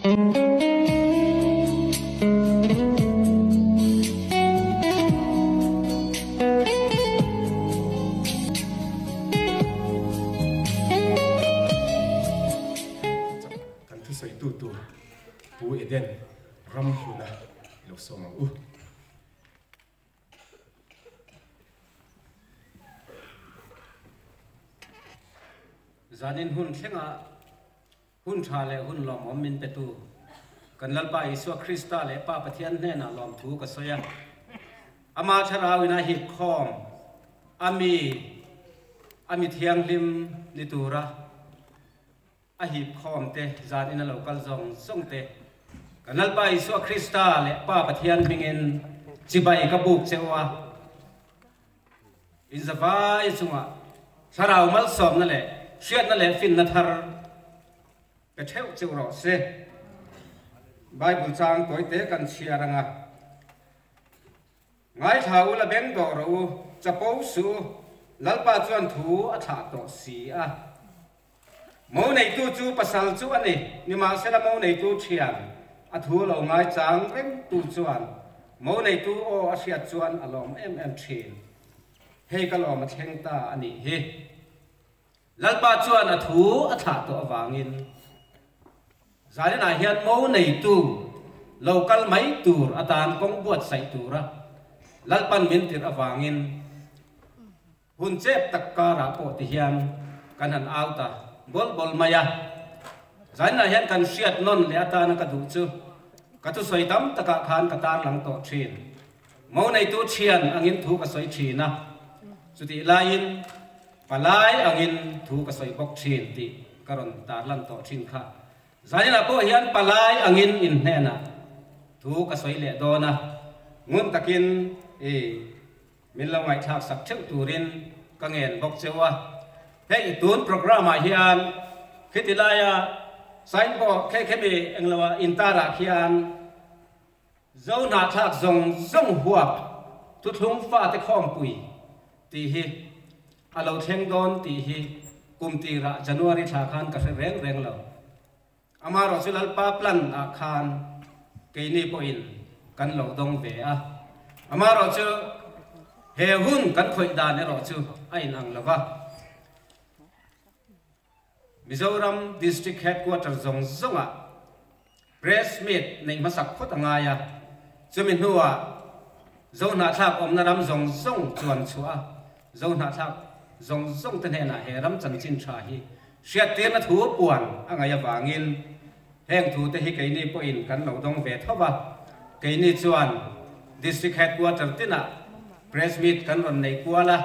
Kan thusawitu tur Pu Eden Ramhluna i lo sawm ang u. Zanin hun thlengah hun tha leh hun lawmawm min petu kan Lalpa Isua Krista leh Pa Pathian hnenah lawmthu ka sawi a. Ama thlarauin a hip khawm a mi a mi thianghlim ni tura A hip khawm te, zan in a lo kal zawng zawng te, Kan Lalpa Isua Krista leh Pa Pathian hmingin chibai ka buk che u a, in zavai chungah thlarau malsawmna leh hriatna leh finna thar pe theuh cheu rawh se. Bible chang tawite kan chhiar anga Ngaithla u la beng dawh rawh u, chapo suh u, Lalpa chuan thu a thlah tawh si a. Mo neitu chu pasal chu a ni, nimahsela mo neitu thian a thu lo ngaichang rengtu chuan mo neitu aw a hriat chuan a lawm em em thin. Hei ka lawm a thleng ta a nih hi. Lalpa chuan a thu a thlah tawh avangin zaninah hian mo neitu lo kal mai tur atan kawng buatsaih tura Lalpan min tirh avangin Hun chep tak karah pawh ti hian kan han au ta bawl bawl mai a. Zainah hian kan hriat nawn leh atana ka duh chu ka thusawi tam takah khan ka tarlang tawh thin. Mo neitu thian angin thu ka sawi thin a, chutih laiin palai angin thu ka sawi bawk thin tih ka rawn tarlan tawh thin kha. Zainah pawh hian palai angin inhnenah thu ka sawi leh dawn a, ngun takin i. Min lo ngaihthlak sak theuh turin ka ngen bawk cheu a. Hei tun program ah hian khiti laia signboard khe khemi englo ah intar ah khian Zo hnahthlak zawng zawng huap thuthlung fate khawmpui tih hi a lo thleng dawn tih hi kum tirah January thla khan ka hre reng reng lo. Amaherawh chu Lalpa plan ah khan keini pawhin kan lo dawng ve a. Amaherawh chu he hun kan khawih dan erawh chu a inang lo va. Mizoram District Headquarter zawng zawngah Press Meet neih hmasak phawt a ngai a, chumi hnuah Zohnahthlak awmna ram zawng zawng chuan chhuah a, Zohnahthlak zawng zawng te hnenah he ram chanchin tha hi Hriattirna thu puan a ngaih avangin heng thute hi keini pawhin kan lo dawng ve tho va, keini chuan District Headquarter tinah Press Meet kan rawn nei kual a,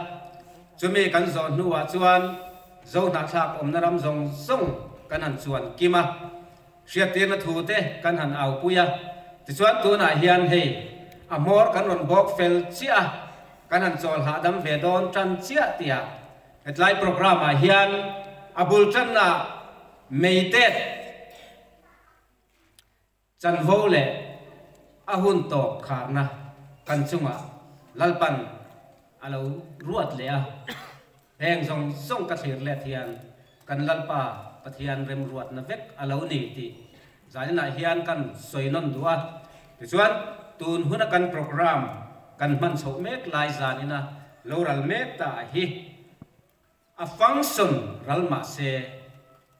chumi kan zawh hnuah chuan Zohnahthlak awmna ram zawng zawng kan han chuan kim a, hriattirna thute kan han aupui a, tichuan tunah hian hei a hmawr kan rawn bawk fel chiah a, kan han chawl hahdam ve dawn tan chiah tihah Hetlai programme ah hian a bul tanna Meitet chanvo leh a hun tawp kharna kan chungah Lalpan a lo ruat leh a, heng zawng zawng ka thlir let hian kan Lalpa Pathian remruatna vek a lo ni tih zaninah hian kan sawi nawn duh a. Tichuan, tun huna kan programme kan hman chhoh mek lai zanina lo ral mek ta hi a function ral mah se,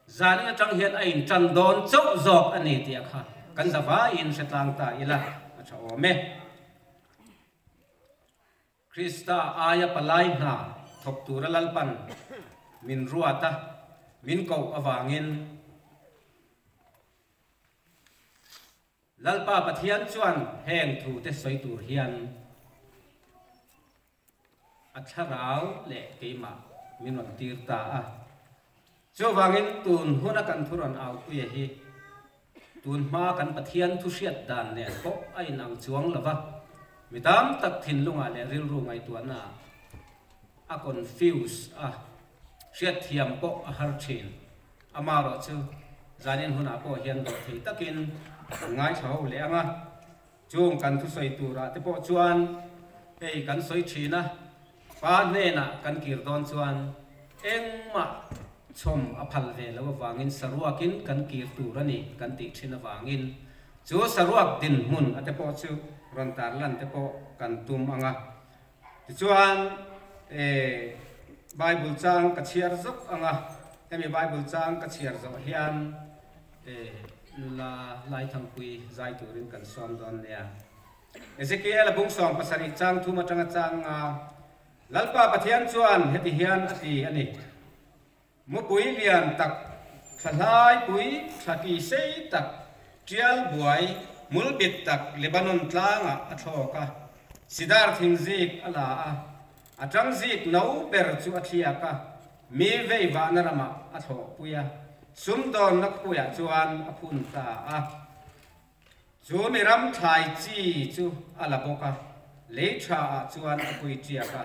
zanin atang hian a intan dawn chauh zawk a ni tih a kha kan zavaiin hre tlang ta ila a tha awm e. Krista aia palai hna thawk tura Lalpan min ruat a, min koh avangin, Lalpa Pathian chuan heng thute sawi tur hian a thlarau leh keimah min rawn tir ta a. Chuvangin tun huna kan thu rawn aupuia hi tun hma kan Pathian thu hriat dan nen pawh a inang chuang lo va, mi tam tak thinlungah leh rilru ngaihtuahnaah a confuse a, hriatthiam pawh a har thin. Amaherawh chu zanin hunah pawh hian dawh thei takin kan ngaithla ho leh ang a, chung kan thusawi turah te pawh chuan hei kan sawi thin a, pa hnenah kan kir dawn chuan engmah. chhawm a phal ve loh avangin saruakin kan kir tur a ni kan tih thin avangin chu saruak dinhmun a te pawh chu rawn tarlan te pawh kan tum ang a. Tichuan Bible chang ka chhiar zawk ang a, hemi Bible chang ka chhiar zawh hian nula Laithangpui zai turin kan sawm dawn nia. Ezekiel a bung 17 chang thum atanga chang nga Lalpa Pathian chuan heti hian a ti a ni, Mupui lian tak, thlahlai pui, thlaki sei tak, tial buai, hmulbit tak Lebanon tlangah a thlawk a, sidar thingzik a la a, a tangzik no ber chu a thliak a, mi veivahna ramah a thlawhpui a, sumdawnna khupuiah chuan a phun ta a. Chu mi ram thlai chi chu a la bawk a, lei tha ah chuan a pui tiak a,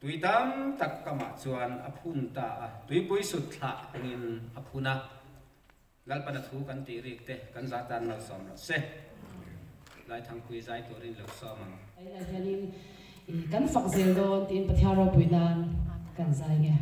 tui tam tak kamah chuan a phun ta a, tuipui sut thlah angin a phun a. Lalpana thu kan tih rik te kan za tan malsawm rawh se. Laithangpui zai turin lo sawm ang. Tunah hianin kan fak zel dawn tiin Pathian ropui nan kan zai nge.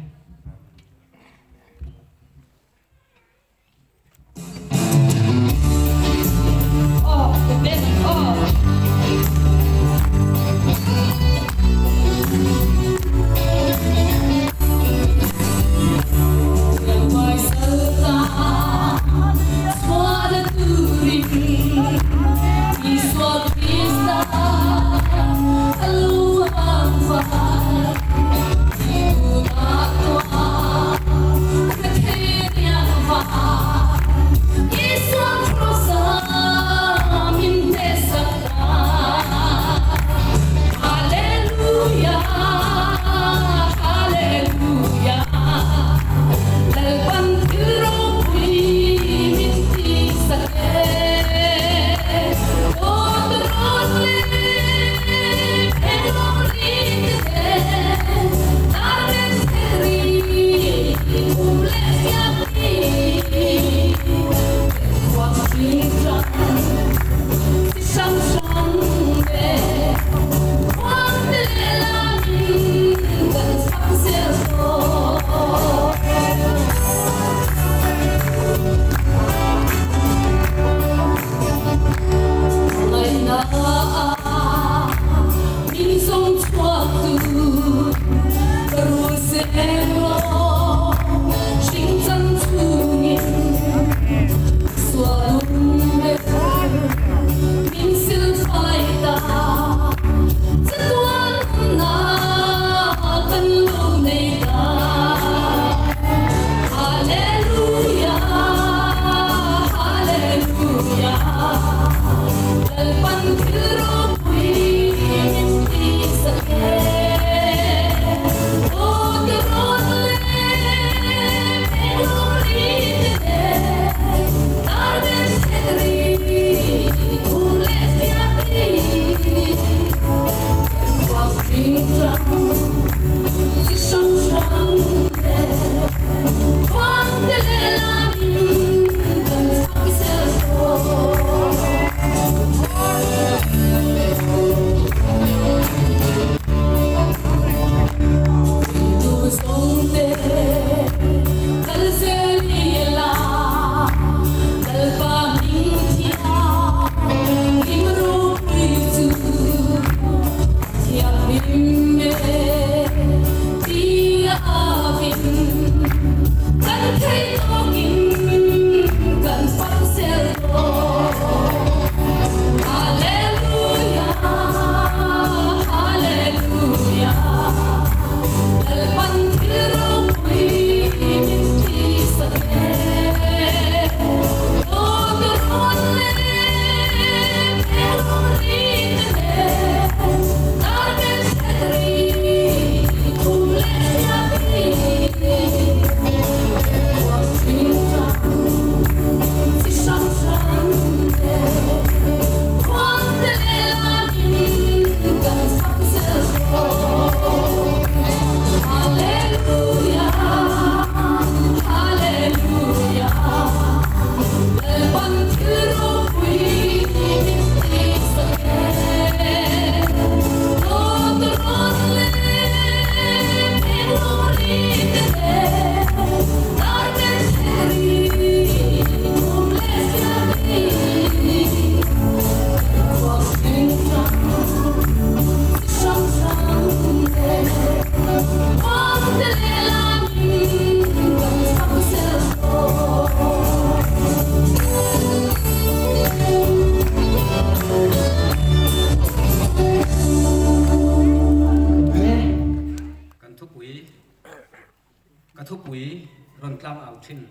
tlangau thin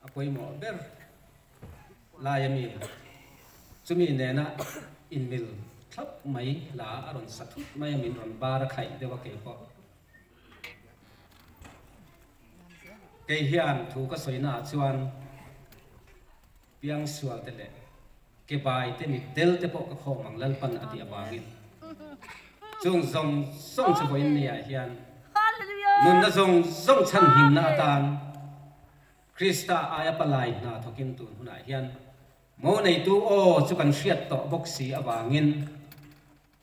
a pawimawh ber lai a mi. Chumi nena inmil thlap mai hla a rawn sa thut mai a, min rawn bar a khaih deuh a kei pawh. Kei hian thu ka sawi naah chuan piangsual te leh ke bai te mitdel te pawh ka khawm ang Lalpan a tih avangin chung zawng zawng chu vawiin ni ah hian nunna zawng zawng chhanhimna atan Krista aia palai hna thawkin tun hunah hian mo neitu aw chu kan hriat tawh bawk si avangin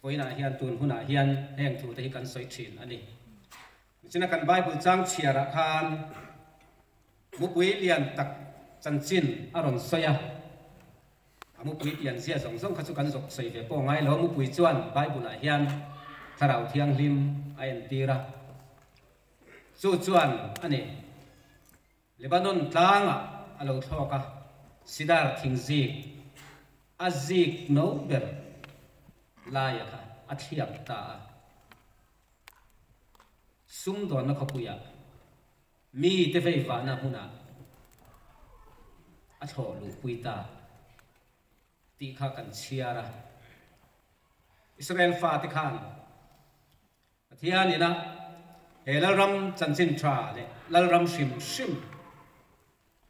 Vawiinah hian tun hunah hian heng thute hi kan sawi thin a ni. Nichina kan Bible chang chhiarah khan mupui lian tak chanchin a rawn sawi a, a mupui pian zia zawng zawng kha chu kan zawk sawi ve pawh ngai lo. Mupui chuan Bible-ah hian Thlarau Thianghlim a entir a, chu chuan a ni. Lebanon tlangah a lo thlawk a, sidar thing zik a zik no ber laia kha a thliak ta a. Sumdawnna khawpuiah mite veivahna hmunah a thlawh luhpui ta tih kha kan chhiar a. Israel fate khan Pathian ina he Lalram chanchin tha leh Lalram hrim hrim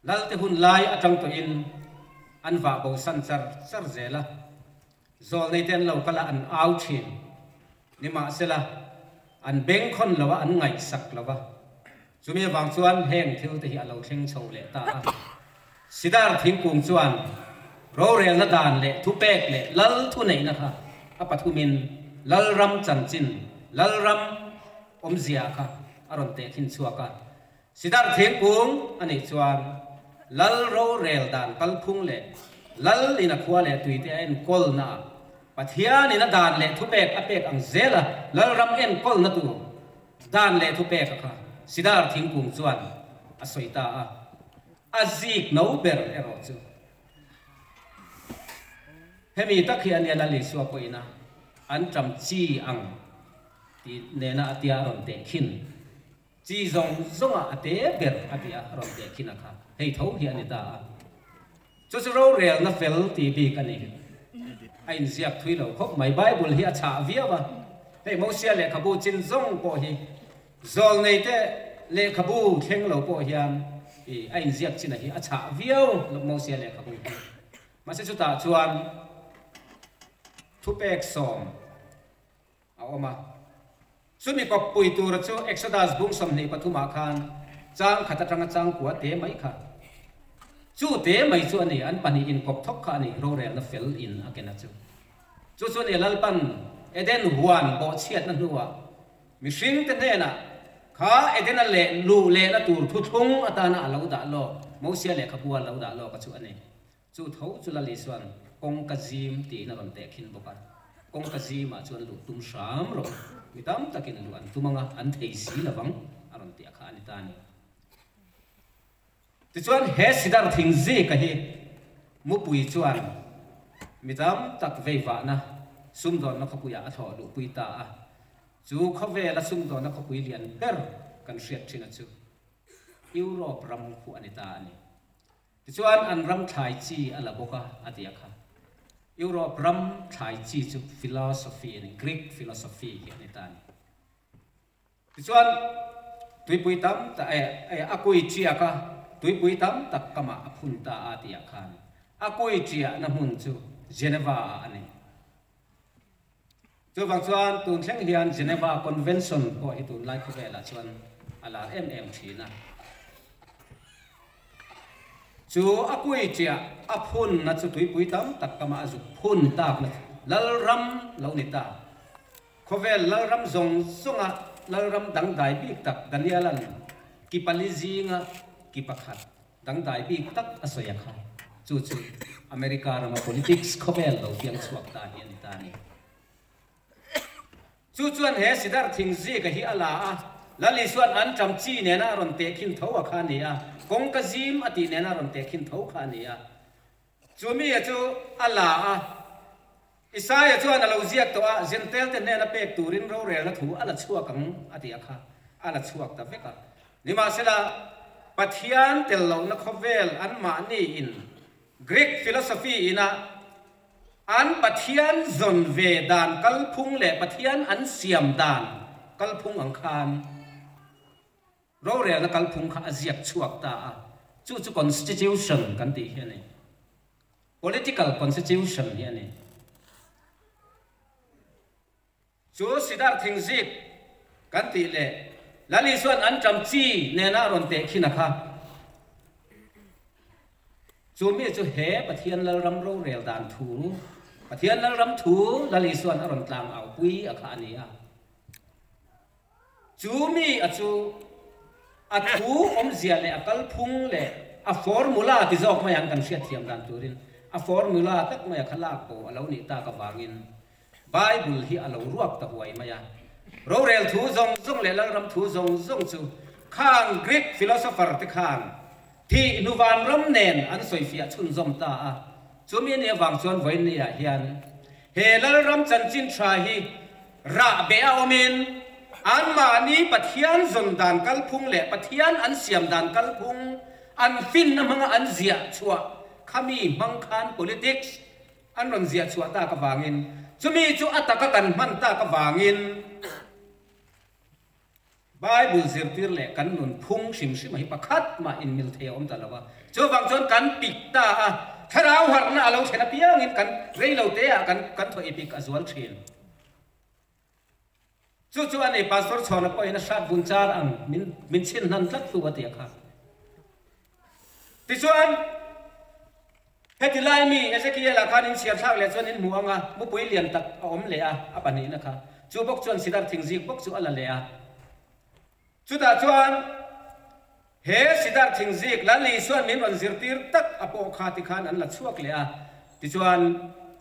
Lalte hun lai atang tawhin an vah bo san char char zel a, zawlneite an lo kal a an au thin. Nimahsela, an bengkhawn lo a, an ngaihsak lo a. Chumi avang chuan heng thil te hi a lo thleng chho leh ta a. Sidar thingkung chuan rorelna dan leh thupek leh lal thuneihna kha a pathumin Lalram chanchin, Lalram awmzia kha a rawn tehkhin chhuak a. Sidar thingkung a nih chuan Lal rorel dan kalphung leh Lal in a khua leh tuite a enkawlna ah Pathianin a dan leh thupek a pek ang zela Lalram enkawlna tur dan leh thupek a kha Sidar thingkung chuan a sawi ta a. A zik no ber erawh chu hemi tak hi a nia Lal Isua pawhin a an ṭam chi ang tih nena a tia a rawn teh khin. Chi zawng zawngah a te ber a tia a rawn teh khin a kha hei tho hi a ni ta a. Chu chu rorelna fel tih bik a ni. A inziak thui lo khawp mai. Bible hi a chhah viau a, hei Mosia lehkhabu chin zawng pawh hi Zawlnei te lehkhabu thleng lo pawh hian i a inziak chin a hi a chhah viau lo Mosia lehkhabu hi. Mahse chutah chuan thupek sawm a awm a. Chumi kawppui tura chu Exodus bung 23 ah khan chang khat atanga chang kua te mai kha. Chu te mai chu a ni, an pahnih inkawp thawk kha a ni, rorelna fel in a ken a chu. Chu chu a ni Lalpan Eden huan bawhchhiatna hnuah Mihringte hnenah kha Edena leh luh lehna tur thuthlung atana a lo dah lawk, Mosia lehkhabu a lo dah lawk a chu a ni. Chu tho chu Lal Isua'n kawngka zim tiin a rawn tehkhin bawk a. Kawngka zimah chuan luh tum hram rawh, mi tam takin luh an tum anga an thei si lovang a rawn tih a kha a ni ta a ni. Tichuan he sidar thing zika hi mupui chuan mi tam tak veivahna sumdawnna khawpuiah a thlawh luhpui ta a. Chu khawvela sumdawnna khawpui lian ber kan hriat thin a chu Europe ram khu a ni ta a ni. Tichuan an ram thlai chi a la bawk a, a ti a kha. Europe ram thlai chi chu philosophy a ni, Greek philosophy hi a ni ta a ni. Tichuan tuipui tam tak eh eh a kui chiak a, tuipui tam tak kamah a phun ta a tih ah khan a kui chiahna hmun chu Geneva ah a ni. Chuvang chuan tun thleng hian Geneva Convention pawh hi tunlai khawvelah chuan a lar em em thin a. Chu a kui chiah a phunna chu tuipui tam tak kama a zuk phun takna Lalram lo ni ta. Khawvel Lalram zawng zawnga Lalram dangdai bik tak Daniela'n ki pali zinga ki pakhat Dangdai bik tak a sawi a kha. Chu chu America rama politics khawvel lo piang chhuak ta hi a ni ta a ni. Chu chuan he sidar thing zika hi a la a, Lal Isua'n an ṭam chi nena a rawn tehkhin tho a kha a ni a, kawngka zim a tih nena a rawn tehkhin tho kha a ni a. Chu mi a chu a la a, Isaia chuan a lo ziak tawh a, Jentail te hnena pek turin rorelna thu a la chhuak ang a ti a kha, a la chhuak ta vek a. Nimahsela, Pathian tel lohna khawvel anmahni in Greek philosophy ina an Pathian zawn ve dan kalphung leh Pathian an siam dan kalphung ang khan rorelna kalphung kha a ziak chhuak ta a, chu chu constitution kan tih hi a ni. Political constitution hi a ni. Chu Sidar thingzik kan tih leh Lal Isua'n an ṭam chi nena a rawn teh khin a kha. Chu mi chu he Pathian Lalram rorel dan thu, Pathian Lalram thu Lal Isua'n a rawn tlang au pui a kha a ni a. Chu mi a chu a thu awmzia leh a kalphung leh a formula ti zawk mai ang kan hriatthiam dan turin a formula tak mai a kha lak pawh a lo nih tak avangin Bible hi a lo ruak ta huai mai a. Rorel thu zawng zawng leh Lalram thu zawng zawng chu khang Greek philosopher te khan thih hnu vanram nen an sawifiah chhunzawm ta a. Chumi anih avang chuan vawiinniah hian he Lalram chanchin tha hi rah beh a awmin anmahni Pathian zawn dan kalphung leh Pathian an siam dan kalphung an finna hmanga an ziah chhuah khami hmang khan politics An rawn ziah chhuah tak avangin, chumi chu a taka kan hman tak avangin Bible zirtir leh kan nun phung hrim hrim a hi pakhat mah inmil thei a awm ta lo a. Chuvang chuan kan pik ta a, thlarau harhna a lo thlen apiangin kan reilo teah kan kan thaw i pik a zual thin. Chu chu a ni, Pastor Chhawna pawhin a hrat vun char ang min min chhin hnan tlat tu a ti a kha. Tichuan, heti lai mi Ezekiel-a khan in chhiar thlak leh chuan in hmu ang a, mupui lian tak a awm leh a, a pahnihna kha. Chu bawk chuan sidar thingzik bawk chu a la leh a. Chutah chuan he sidar thingzik Lal Isua'n min rawn zirtir tak a pawh kha tikhan an la chhuak leh a. Tichuan,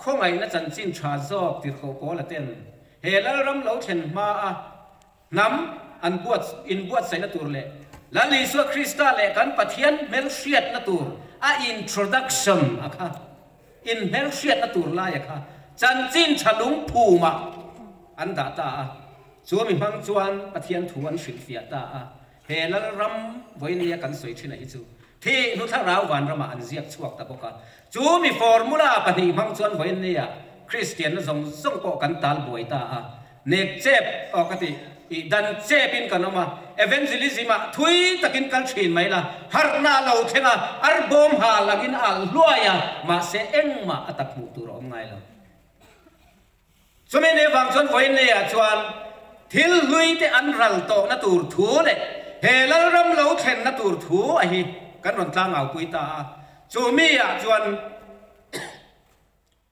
khawngaihna chanchin tha zawk tirhkoh Paula ten he Lalram lo thlen hma a hnam an buat inbuatsaihna tur leh Lal Isua Krista leh kan Pathian hmelhriatna tur a introduction a kha inhmelhriatna tur lai a kha chanchin tha lungphumah an dah ta a. Chu mi hmang chuan Pathian thu an hrilhfiah ta a, he Lalram vawinia kan sawi thin a hi chu thih hnu thlarau vanramah an ziak chhuak ta bawk a. Chu mi formula pahnih hmang chuan vawinia Kristianna zawng zawng pawh kan tal buai ta a, nek chep aw ka ti, ih dan chepin kan awm a, evangelism-ah thui takin kal thin mai la, harhna a lo thleng a, arbawm ha langin a alh hluai a, mahse engmah a tak hmuh tur a awm ngai lo. Chumi ni vang chuan vawiinleiah chuan thil hlui te an ral tawhna tur thu leh he Lalram lo thlenna tur thu a hi kan rawn tlangaupui ta a. Chu mi-ah chuan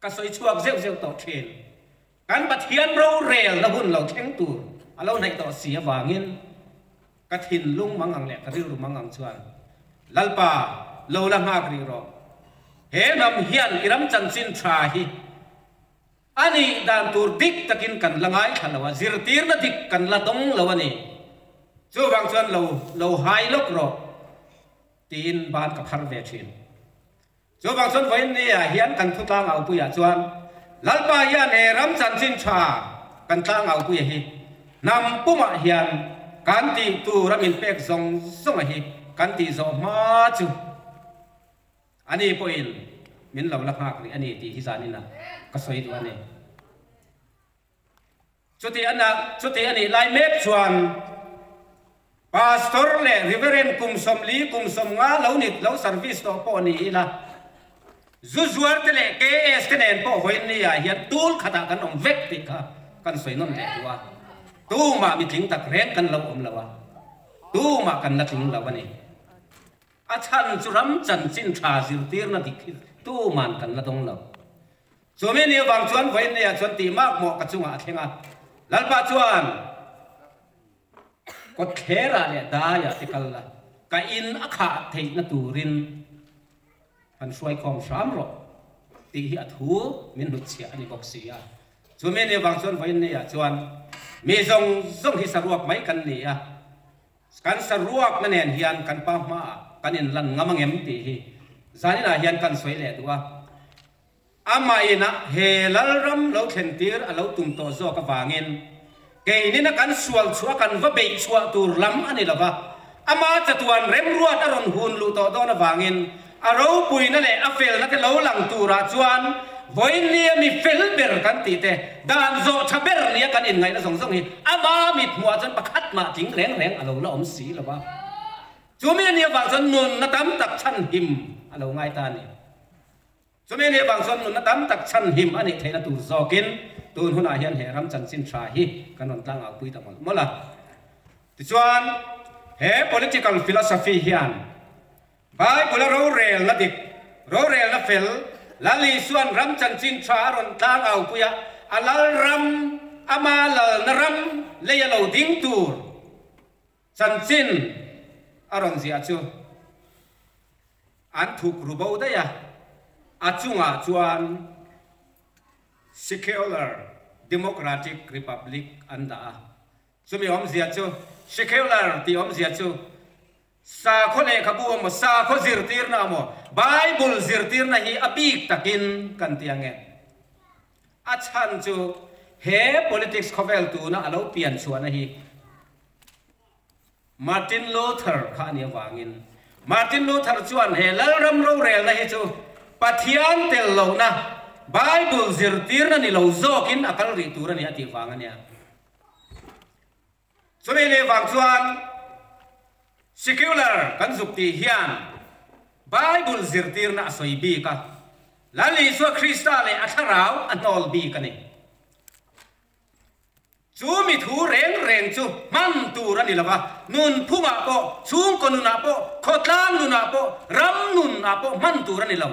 ka sawi chhuak zeuh zeuh tawh thin. Kan Pathian rorelna hun lo thleng tur a lo hnaih tawh si avangin ka thinlung mang ang leh ka rilru mang ang chuan Lalpa lo la nghak rih rawh. He hnam hian i ram chanchin tha hi A nih dan tur dik takin kan la ngaithla lo a, zirtirna dik kan la dawng lo a ni. Chuvang chuan lo lo hai lawk rawh tiin ban ka phar ve thin. Chuvang chuan vawiin ni-ah hian kan thu tlangaupuiah chuan Lalpa hian he ram chanchin tha kan tlangaupuia hi hnam pumah hian kan tih tur a min pek zawng zawng a hi kan tih zawh hma chu Ani pawhin min lo la nghak rih a ni tih hi zaninah ka sawi duh a ni. Chuti a chuti a nih lai mek chuan Pastor leh Reverend kum 40 kum 50 lo ni lo service tawh pawh ni ila zu zuar te leh KS te nen pawh vawiin ni ah hian tul khatah kan awm vek tih kha kan sawi nawn leh duh a. Tumah mitling tak reng kan lo awm lo a, tumah kan la tling lo a ni. A chhan chu ram chanchin tha zirtirna dik hi tuman kan la dawng lo. Chumi ni avang chuan vawiinneia chuan tih mak mawh ka chungah a thleng a. Lalpa chuan kawtthlerah leh daiah te kal la, ka in a khah theihna turin han hruaikhawm hram rawh tih hi a thu min hnutchhiah a ni bawk si a. Chumi ni avang chuan vawiinneia chuan mi zawng zawng hi saruak mai kan ni a. Kan saruakna nen hian kan pa hmaah kan inlan ngam angem tih hi zaninah hian kan sawi leh duh a. Amah inah he Lalram lo thlentir a lo tum tawh zawk avangin keinina kan sual chhuah a kan va beih chhuah tur lam a ni lo va. Ama chatuan remruat a rawn hun luh tawh dawn avangin a ropuina leh a felna te lo lang turah chuan vawiin nia mi fel ber kan tih te, dan zawh tha ber nia kan inngaihna zawng zawng hi ama mithmuhah chuan pakhat mah tling reng reng a lo la awm si lo va. Chumi a nih avang chuan nunna tam tak chhanhim a lo ngai ta a ni. Chumi a nih avang chuan nunna tam tak chhanhim a nih theihna tur zawkin tun hunah hian he ram chanchin tha hi kan rawn tlang au pui ta mawlh mawlh a. Tichuan, he political philosophy hian Bible-a rorelna dik, rorelna fel, Lal Isua'n ram chanchin tha a rawn tlang au pui a, a lal ram, ama lalna ram lei a lo ding tur chanchin a rawn ziah chu an thuk ru bo daih a, a chungah chuan Secular Democratic Republic an dah a. Chumi awmzia chu, Secular tih awmzia chu sakhaw lehkhabu emaw, sakhaw zirtirna emaw, Bible zirtirna hi a bik takin kan ti ang e. A chhan chu he politics khawvel tuna a lo pian chhuahna hi Martin Luther kha a nih avangin Martin Luther chuan he Lalram rorelna hi chu Pathian tel lohna Bible zirtirna ni lo zawkin a kal rih tur a ni a tih vang a nia. Chumi leh vang chuan secular kan zuk tih hian Bible zirtirna a sawi bik a, Lal Isua Krista leh a thlarau a hnawl bik a ni. Chu mi thu reng reng chu hman tur a ni lo va, nunphungah pawh, chhungkaw nunah pawh, khawtlang nunah pawh, ram nunah pawh hman tur a ni lo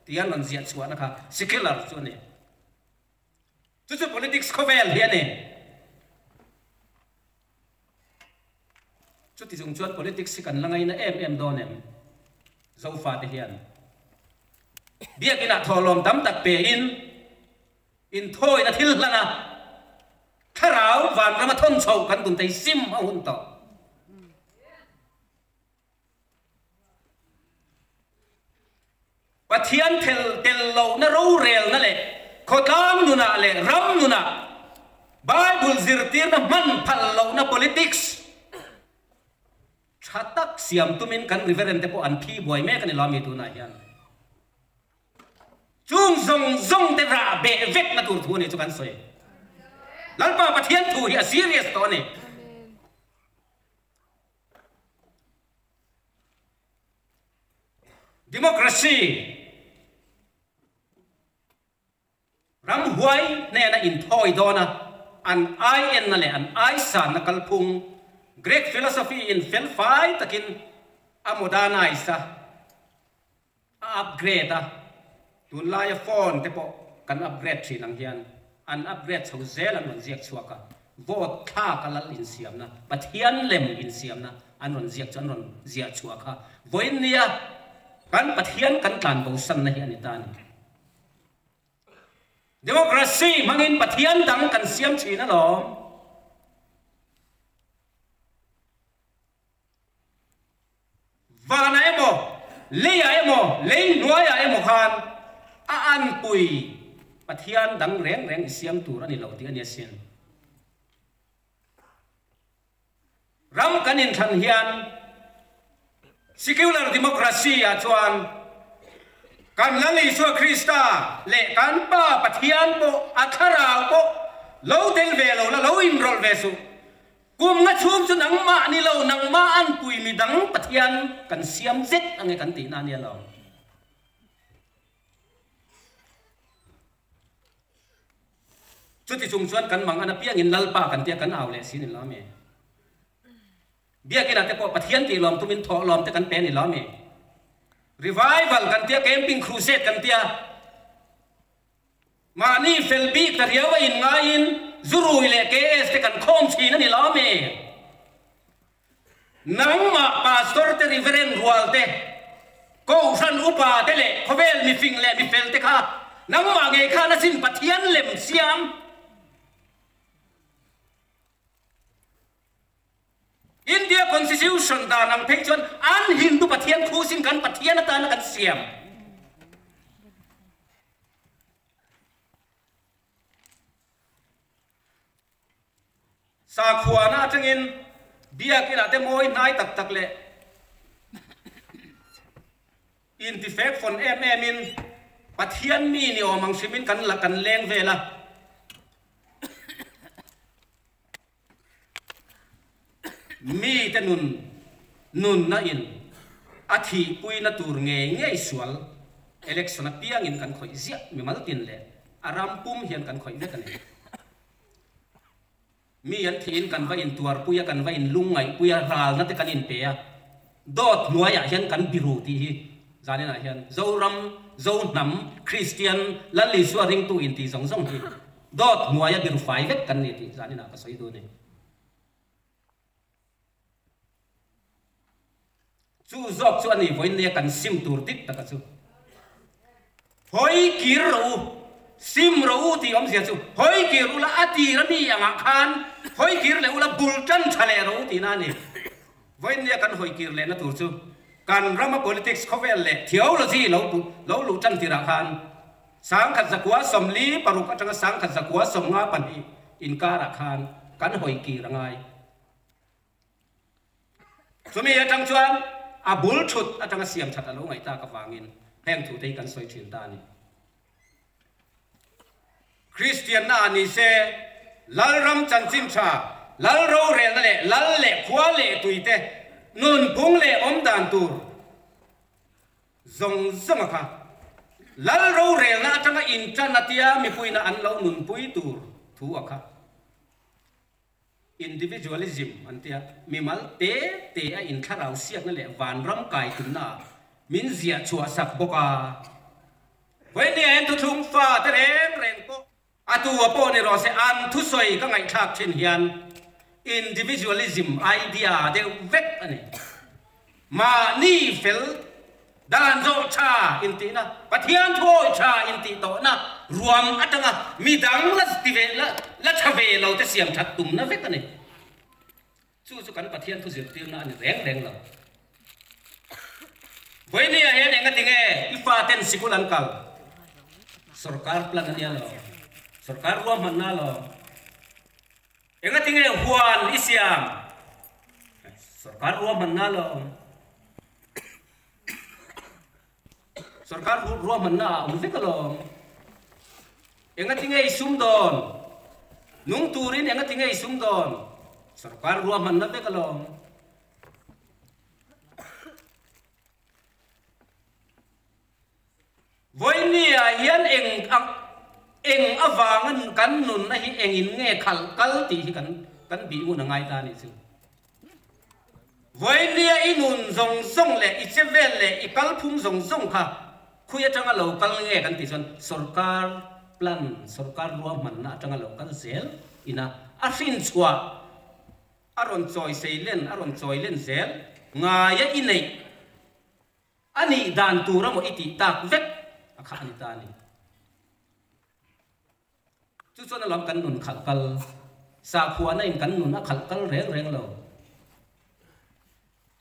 tih an rawn ziah chhuahna kha secular chu a ni. Chu chu politics khawvel hi a ni. Chuti chung chuan politics hi kan la ngaina em em dawn em? Zofate hian biakinah thawhlawm tam tak pein inthawina thil hlan a, thlarau vanrama thawn chhoh kan tum thei sim a hun tawh. Pathian thel tel lohna rorelna leh khawtlang nunah leh ram nunah Bible zirtirna hman phal lohna politics tha tak siam tumin kan Reverend te pawh an phi buai mek a ni lo ami tunah hian. Chung zawng zawng te rah beh vekna tur thu a ni chu kan sawi. Lalpa Pathian thu hi a serious tawh a ni. Democracy ramhuai hnena inthawi dawna an ai enna leh an ai sanna kalphung Greek philosophy in felfai takin a modernize a, a upgrade a, tunlaia phone te pawh kan upgrade thin ang hian an upgrade chho zel an rawn ziak chhuak a, vote thlak a lal insiamna, Pathian lem insiamna an rawn ziak chu an rawn ziah chhuah kha vawiin nia kan Pathian kan tlan bosanna hi a ni ta a ni. Democracy hmangin Pathian dang kan siam thin alawm. Vanah emaw, leiah emaw, lei hnuaiah emaw khan a anpui Pathian dang reng reng i siam tur a ni lo tih a ni asin. Ram kan inthlan hian secular democracy ah chuan kan Lal Isua Krista leh kan Pa Pathian pawh a thlarau pawh lo tel ve lo la, lo inrawlh ve suh. Kum nga chhung chu nangmah ni lo, nangmah an pui mi dang Pathian kan siam zet ange kan tihna a nia lo. Chuti chung chuan kan mang an apiangin Lalpa kan tia kan au leh si ni lo ami? Biakinah te pawh Pathian tih lawm tumin thawh lawm te kan pe ni lo ami? Revival kan tia, camping crusade kan tia, Mahni fel bik ta riau a inngaiin Zurui leh KS te kan khawm thin a ni lo ami? Nangmah Pastor te Reverend rual te, Kohhran upa te leh khawvel mifing leh mifel te kha nangmah ngei khan asin Pathian lem siam. India Constitution dan ang phei chuan an Hindu Pathian khusin kan Pathian atana kan siam. Sakhuana atangin Biakinah te mawi hnai tak tak leh intifek fawn em em in Pathian mi ni awm ang hrim in kan la kan leng vel a. Mite nun nunna in a thihpuina tur ngei ngei sual election apiangin kan khawih ziah mimal tin leh a ram pum hian kan khawih vek a ni. Mi an thihin kan va intuarpui a, kan va inlungngaihpui a, ralna te kan inpe a, dawt hnuaiah hian kan biru tih hi zaninah hian Zoram, Zohnam, Kristian, Lal Isua ringtu intih zawng zawng hi Dawt hnuaia biru fai vek kan ni tih zaninah ka sawi dun e. Chu zawk chu a ni vawiin nia kan sim tur dik taka chu. Hawi kir rawh u, sim rawh u tih awmzia chu hawi kir ula a tir a mi angah khan hawi kir leh ula bul tan tha leh rawh u tihna a ni. Vawiin nia kan hawi kir lehna tur chu kan rama politics khawvel leh theology lo lo luh tan tirah khan 1946 atanga 1952 inkarah khan kan hawi kir a ngai. Chumi atang chuan a bul thut atanga siam that a lo ngaih tak avangin heng thute hi kan sawi thin ta a ni. Kristianna ah ni se, Lalram chanchin tha, Lal rorelna leh Lal leh khua leh tuite nunphung leh awmdan tur, Zawng zawnga kha Lal rorelna atanga intan a tia mipuina an lo nunpui tur thu a kha individualism an tia, mimal te te a inthlarau siakna leh vanram kai tumna ah min ziah chhuah sak bawk a. Vawinia hian thuthlung fa te reng reng pawh A tu a pawh ni rawh se, an thusawi ka ngaihthlak thin hian individualism idea deuh vek a ni. Mahni fel dan zawh tha intihna, Pathian thuawi tha intih tawhna ruam atanga midang la ti ve la la tha ve lo te siam that tumna vek a ni. Chu chu kan Pathian thu zirtirna a ni reng reng lo. Vawinia hian enga tinge i faten sikul an kal? Sorkar plan a nia lo. Sorkar ruahmanna lo. Enga tinge huan i siam? Sorkar ruahmanna lo. Sorkar ruahmanna a awm vek alawm. Enga tinge i sum dawn? Nung turin enga tinge i sum dawn? Sorkar ruahmanna vek alawm. Vawinia hian eng eng avanga kan nunna hi engin nge khalh kal tih hi kan kan bih ngun a ngai ta a nih chu. Vawinia i nun zawng zawng leh i che vel leh i kalphung zawng zawng kha khui atanga lo kal nge kan tih chuan sorkar plan, sorkar ruahmanna atanga lo kal zel ina a hrinchhuah A rawn chawi sei len, a rawn chawi len zel. Ngaia i neih a nih dan tur amaw i tih tak vek a kha a ni ta a ni. Chu chuan a lam kan nun khalh kal, sakhuana in kan nun a khalh kal reng reng lo.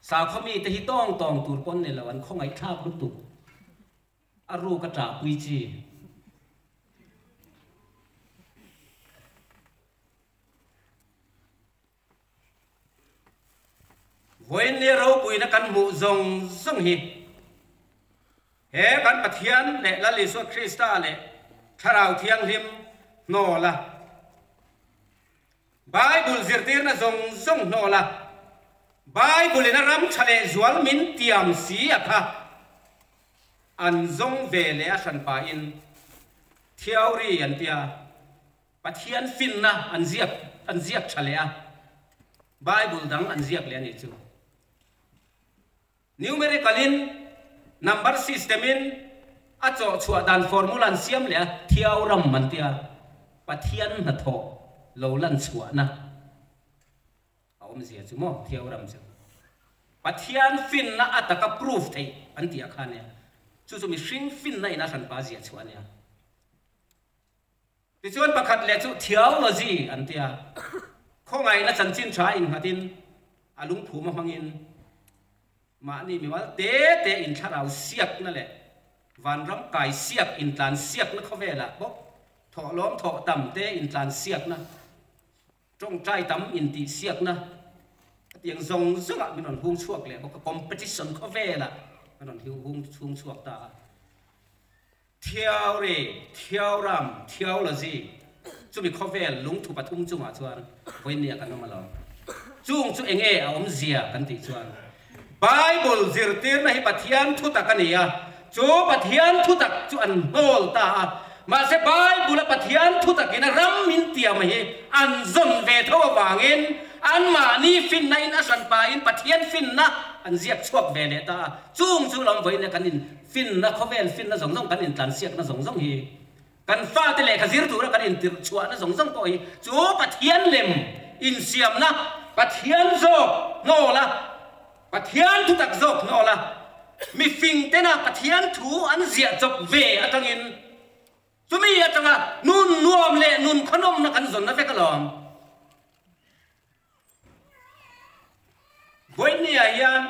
Sakhaw mite hi tawng tawng tur pawh an ni lo, an khawngaihthlak lutuk. A ruk a ṭahpui chi. Vawiinni ropuina kan hmuh zawng zawng hi he kan Pathian leh Lal Isua Krista leh Thlarau Thianghlim hnawl a, Bible zirtirna zawng zawng hnawl a, Bible in a ram tha leh zual min tiam si a kha an zawng ve leh a hranpain theory an tia. Pathian finna an ziak an ziak tha leh a, Bible dang an ziak leh a nih chu. Numerical in number system in a chawh chhuah dan formula an siam leh a, Theoram an tia, Pathian hnathawh lo lan chhuahna a awmzia chu maw Theoram chu. Pathian finna a taka proof theih an tih ah khan nia, chu chu mihring finna in a hranpa ziah chhuah a nia. Tichuan pakhat leh chu theology an ti a, khawngaihna chanchin tha innghatin a lungphum a hmangin mahni mimal te te inthlarau siakna leh vanram kai siak intlan siakna khawvelah bawk thawhlawm thawh tam te intlan siakna, tawngtai tam intih siakna. Khatiang zawng zawngah min rawn hung chhuak leh bawk a, competition khawvelah min rawn hung chhung chhuak ta a. Theory, theorem, theology chumi khawvel lungthu pathum chungah chuan vawinia kan awm alawm. Chung chu enge a awmzia kan tih chuan Bible zirtirna hi Pathian thutak a ni a, chu Pathian thutak chu an hnawl ta a, mahse Bible-a Pathian thutakin a ram min tiam hi an zawn ve tho avangin anmahni finna in a hranpain Pathian finna an ziak chhuak ve leh ta a, chung chu lawm vawiin kan in finna khawvel finna zawng zawng kan intlansiakna zawng zawng hi kan fate lehkha zir tura kan intirh chhuahna zawng zawng pawh hi chu Pathian lem insiamna Pathian zawk hnawl a, Pathian thutak zawk hnawl a, mifing tena Pathian thu an ziah chawp ve atangin chumi atanga nun nuam leh nun khawnawmna kan zawnna vek alawm. Vawinia hian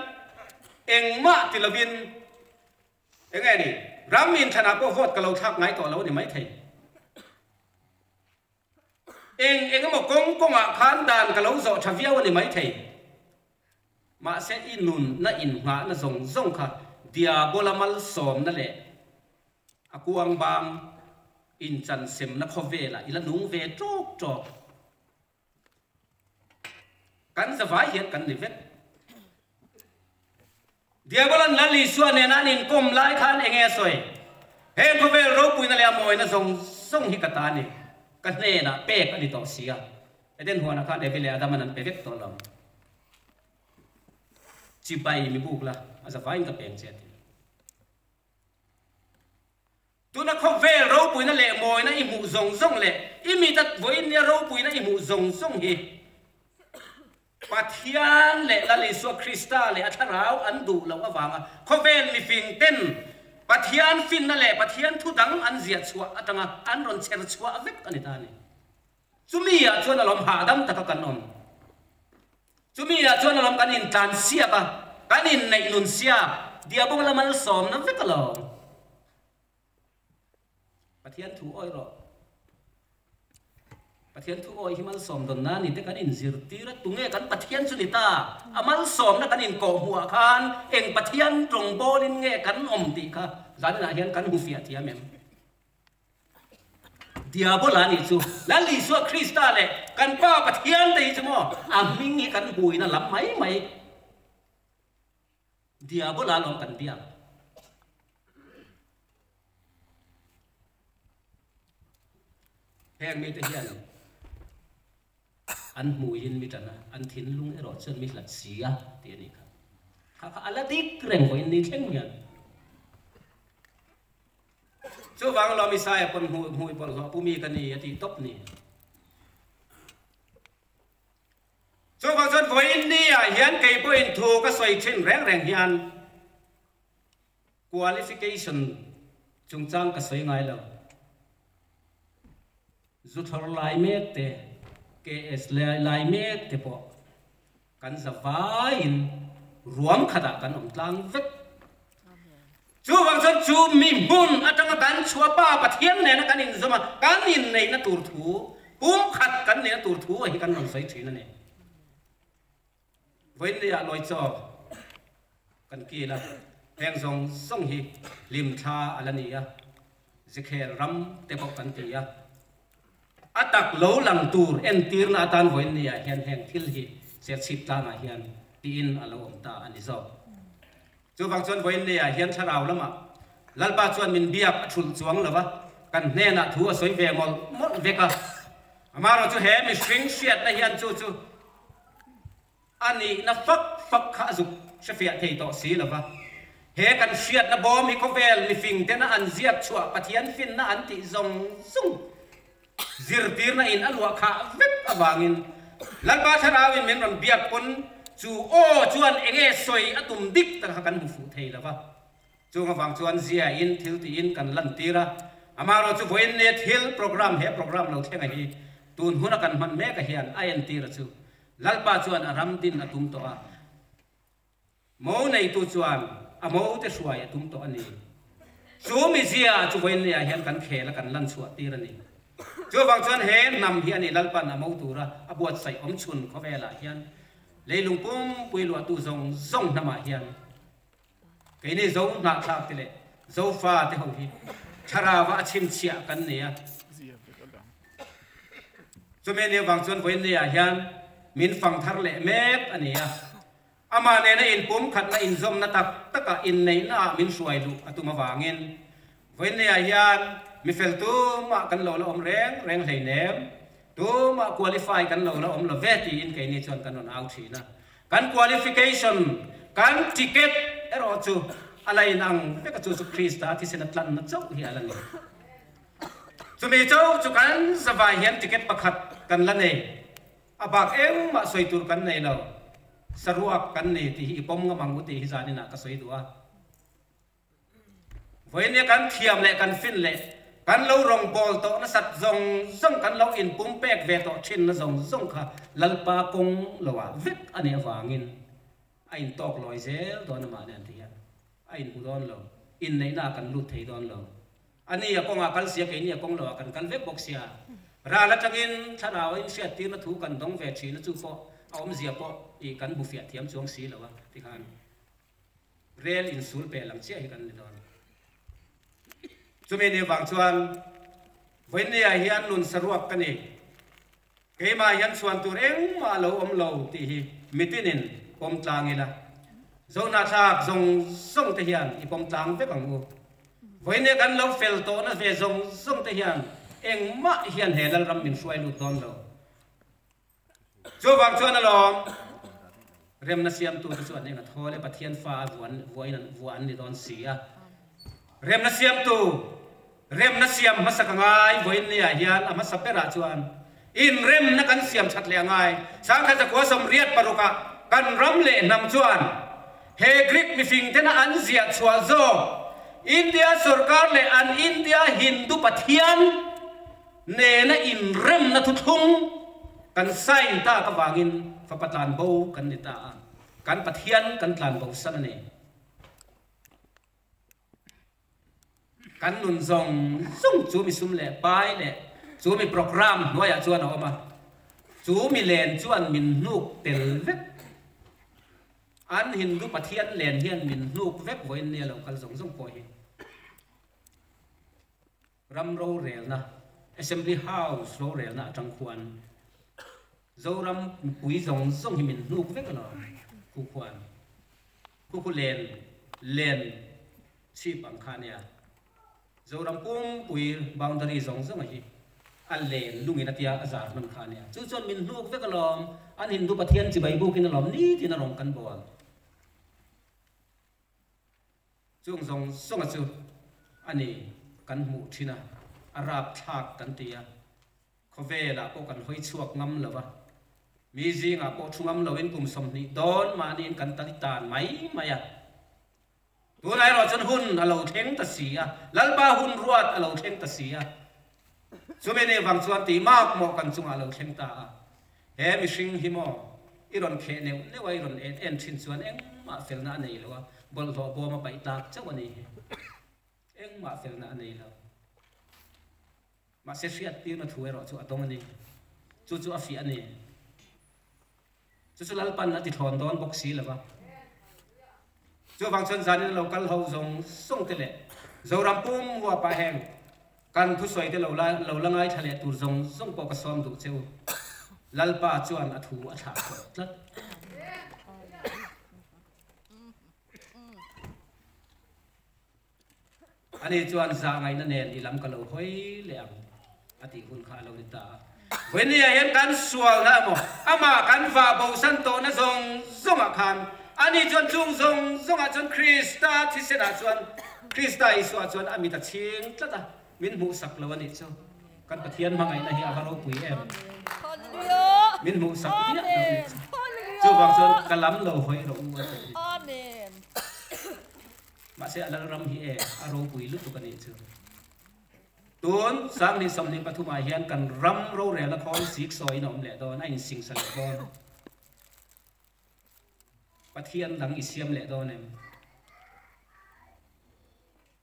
engmah ti lovin eng nge ni, ram inthlanah pawh vote ka lo thlak ngai tawh lo a ni maithei. Eng eng emaw kawng kawngah khan dan ka lo zawh tha viau a ni maithei. Mahse i nunna inngahna zawng zawng kha Diabola malsawmna leh a kuang bang inchansemna khawvelah i la nung ve tawk tawk. Kan zavai hian kan ni vek. Diabolan Lal Isua nena an inkawm lai khan enge a sawi? Heng khawvel ropuina leh a mawina zawng zawng hi ka ta a ni. Ka hnenah pek a ni tawh si a. Eden huanah khan Evi leh Adaman an pe vek tawh lo. Chibai mi buk la, a zavaiin ka peng che a ti. Tuna khawvel ropuina leh mawina i hmuh zawng zawng leh i mita vawiinnia ropuina i hmuh zawng zawng hi Pathian leh Lal Isua Krista leh a thlarau an duh loh avanga khawvel mifing ten Pathian finna leh Pathian thu dang an ziah chhuah atanga an rawn chher chhuah vek a ni ta a ni. Chumi ah chuan alawm hahdam taka kan awm. Chumi ah chuan alawm kan intlan siak a, kan inneih nun siak, Diabola malsawmna vek alawm. Pathian thu awih rawh. Pathian thu awih hi malsawm dawn na ni te kan inzirtir a, tunge kan Pathian chu ni ta? A malsawmna kan inkawhhmuh ah khan eng Pathian rawngbawlin nge kan awm tih kha zaninah hian kan hmu fiah thiam em? Diabola nih chu Lal Isua Krista leh kan Pa Pathian te hi chu maw a hming hi kan hmuina lam mai mai Diabola lawm kan biak. Heng mite hian an hmuiin mi ṭan a, an thinlung erawh chuan mi hlat si a tih a nih kha. Kha kha a la dik reng vawiin ni thleng hian. Chuvang lawm Isaiah pawn hmuh hmui bawlhhlawh pu mi ka ni a tih tawp ni. Chuvang chuan vawiin ni ah hian kei pawhin thu ka sawi thin reng reng hian qualification chungchang ka sawi ngai lo. Zu thlawr lai mek te, KS lai mek te pawh Kan zavaiin ruam khatah kan awm tlang vek. Chuvang chuan chu mi hmun atanga kan chhuah Pa Pathian nena kan inzawm a, kan inneihna tur thu, pum khat kan neihna tur thu a hi kan rawn sawi thin a ni. Vawiinleiah lawi chaw kan kil a, heng zawng zawng hi hlimthla a la ni a, zikhel ram te pawh kan ti a. A tak lo lang tur entirna atan vawiinniah hian heng thil hi Serchhip tlangah hian tiin a lo awm ta a ni zawk. Chuvang chuan vawiinniah hian thlarau lamah Lalpa chuan min biak a thulh chuang lo va, kan hnenah thu a sawi ve mawlh mawlh vek a. Amaherawhchu he mihring hriatna hian chu chu A nihna fak fak kha a zuk hrefiah thei tawh si lo va. He kan hriatna bawm hi khawvel mifing tena an ziak chhuah Pathian finna an tih zawng zawng zirtirna in a luah khah vek avangin Lalpa Thlarauin min rawn biak pawn chu aw chuan enge sawi a tum dik tak kha kan hmu fuh thei lo va. Chung avang chuan ziain thil tiin kan lantir a, amaherawh chu vawiin nia thil program he program lo thlenga hi tun huna kan hman meka hian a entir a chu Lalpa chuan a ram din a tum tawh a, mo neitu chuan a mo te hruai a tum tawh a ni. Chu mizia chu vawiinniah hian kan khel a kan lan chhuah tir a ni. Chuvang chuan he hnam hi a ni Lalpa'n a mo tura a buatsaih awm chhun khawvelah hian. Leilung pumpui luahtu zawng zawng hnamah hian keini Zo hnahthlak te leh Zofa te ho hi thlarauva a chhinchhiah kan ni a. Chumi anih avang chuan vawiinniah hian min fang thar leh mek a ni a. Amah nena inpumkhatna inzawmna tak takah inneihnaah min hruai luh a tum avangin vawiinniah hian mifel tumah kan lo la awm reng reng hleinem, tumah qualify kan lo la awm lo ve tiin keini chuan kan rawn au thin a. Kan qualification, kan ticket erawh chu a la inang vek a, chu chu Krista thisen a tlanna chauh hi a la ni. Chumi chauh chu kan zavai hian ticket pakhat kan la nei. A bak engmah sawi tur kan nei lo, saruak kan ni tih hi i pawm ngam ang u tih hi zaninah ka sawi duh a. Vawinia kan thiam leh kan fin leh kan lo rawngbâwl tawh nasat zawng zawng, kan lo inpumpek ve tawh thinna zawng zawng kha Lalpa kawng loah vek a nih avangin a intawk lawi zel dawn amah nen ti hian a inhmu dawn lo, inneihnaah kan lut thei dawn lo. A ni a kawngah kal sia, keini a kawng loah kan kal vek bawk sia. Ral atangin thlarau a inhriattirna thu kan dawng ve thin a, chu pawh a awmzia pawh ih kan hmu fiah thiam chuang si lo a, tikhan rel insul pel ang chiah hi kan ni dawn. Chumi ni vang chuan vawiinniah hian nun saruak ka ni. Keimah hian chhuan tur engmah a lo awm lo tih hi mitinin pawm tlang ila, Zohnahthlak zawng zawng te hian i pawm tlang vek ang u. Vawinia kan lo fel tawhna ve zawng zawng te hian engmah hian he Lalram min hruai lut dawn lo. Chuvang chuan alawm, remna siamtute chuan eng a thawl e, Pathian fa a vuan an ni dawn si a. Remna siamtu, remna siam hmasa ka ngai, vawiinniah hian a hmasa berah chuan inremna kan siam that leh a ngai. Sangkhat zakua 86 ah kan ram leh hnam chuan he Greek mifing tena an ziah chhuah zawk India sorkar leh an India Hindu pathian nena inremna thuthlung kan sign tak avangin fapa tlanbo kan ni ta a, kan pathian kan tlanbo san a ni. Kan nun zawng zawng chu mi sum leh pai leh chu mi program hnuaiah chuan a awm a, chu mi len chuan min hnuk tel vek. An Hindu pathian len hian min hnuk vek vawiin nia lo kal zawng zawng pawh hi. Ram rorelna, Assembly House rorelna atang khuan Zoram mipui zawng zawng hi min hnuk vek alawm khu khuan. Khu khu len len chhip ang kha ania. Zoram pumpui boundary zawng zawng a hi a len lungin a tia a zar hman kha ania. Chu chuan min hnuk vek alawm, an Hindu Pathian chibai bukin alawm nitin a rawng kan bawl. Chung zawng zawnga chu a ni kan hmuh thin a, a rapthlak kan ti a, khawvelah pawh kan hawi chhuak ngam lo a, mi zingah pawh thu ngam loin kum 20 dawn mahniin kan tali tan mai mai a. Tunah erawh chuan hun a lo thleng ta si a, Lalpa hun ruat a lo thleng ta si a, chumi nih vang chuan tih mak mawh kan chungah a lo thleng ta a. He mihring hi maw i rawn kheh neuh neuh a, i rawn en en thin chuan engmah felna a nei lo a, bawlhhlawh bawm a paih tlak chauh a ni hi. Engmah felna a nei lo. Mahse hriattirna thu erawh chu a dawng a ni. Chu chu a fiah a ni. Chu chu Lalpan a ti thlawn dawn bawk si lo va. Chuvang chuan zanin a lo kal ho zawng zawng te leh Zoram pum huapah heng kan thusawi te lo la lo la ngaithla leh tur zawng zawng pawh ka sawm duh che u. Lalpa chuan a thu a thlah tawh tlat. Ani chuan zah ngaihna nen i lam ka lo hawi leh ang a tih hun kha a lo ni ta a. Vawinia hian kan sualna emaw amah kan vah bosan tawhna zawng zawngah khan ani chuan chung zawng zawngah chuan Krista thisenah chuan Krista Isua chuan a mit a chhing tlat a, min hmuhsak lo a nih chu. Kan Pathian hmangaihna hi a va ropui em? Min hmuhsak miah lo a nih chu. Chuvang chuan ka lam lo hawi rawh u a ti a ni. Mahse a Lalram hi e a ropui lutuk a nih chu. Tun 2023 ah hian kan ram rorelna khawl sik sawiin a awm leh dawn, a insingsa leh dawn. Pathian dang i siam leh dawn em?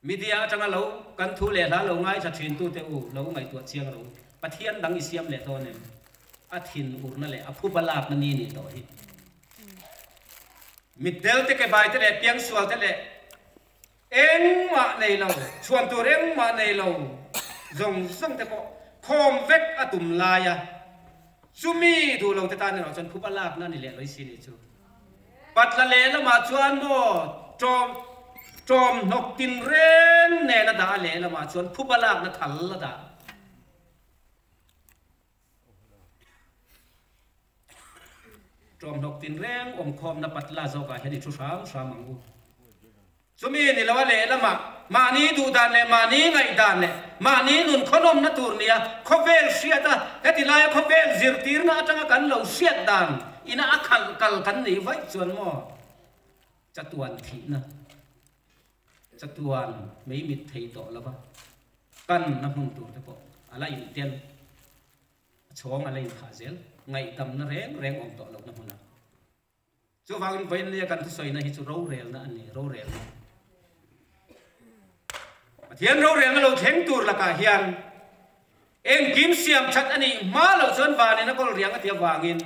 Media atanga lo kan thu leh hla lo ngaithla thintute u lo ngaihtuah chiang ro. Pathian dang i siam leh dawn em? A thin urna leh a phuba lakna ni nih tawh hi. Mitdel te kebai te leh piangsual te leh engmah nei lo, chhuan tur engmah nei lo zawng zawng te pawh khawm vek a tum lai a, chumi duh lo te tan erawh chuan phup a lakna a ni leh lawih si nih chu. Patla lehlamah chuan maw ṭawm ṭawm hnawk tinreng nen a dah a lehlamah chuan phup a lakna thal a dah. Ṭawmhnawk tinreng awmkhawmna patla zawkah hian i thu hram hram ang u. Chumi ni lo a lehlamah mahni duhdan leh mahni ngaihdan leh mahni nun khawnawmna tur nia khawvel hriat a, heti laia khawvel zirtirna atanga kan lo hriat dan ina a khalh kal kan nih vaih chuan maw chatuan thihna chatuan mei mit thei tawh lova kanna hmun tur te pawh a la intel. A chhawng a la inthah zel, ngaihdamna reng reng awm tawh lohna hmunah. Chuvangin vawiinnia kan thusawina hi chu rorelna a ni, rorelna. Pathian rorelna lo thleng tur lakah hian engkim siam that a nih hma loh chuan vanin a kawl riang a ti avangin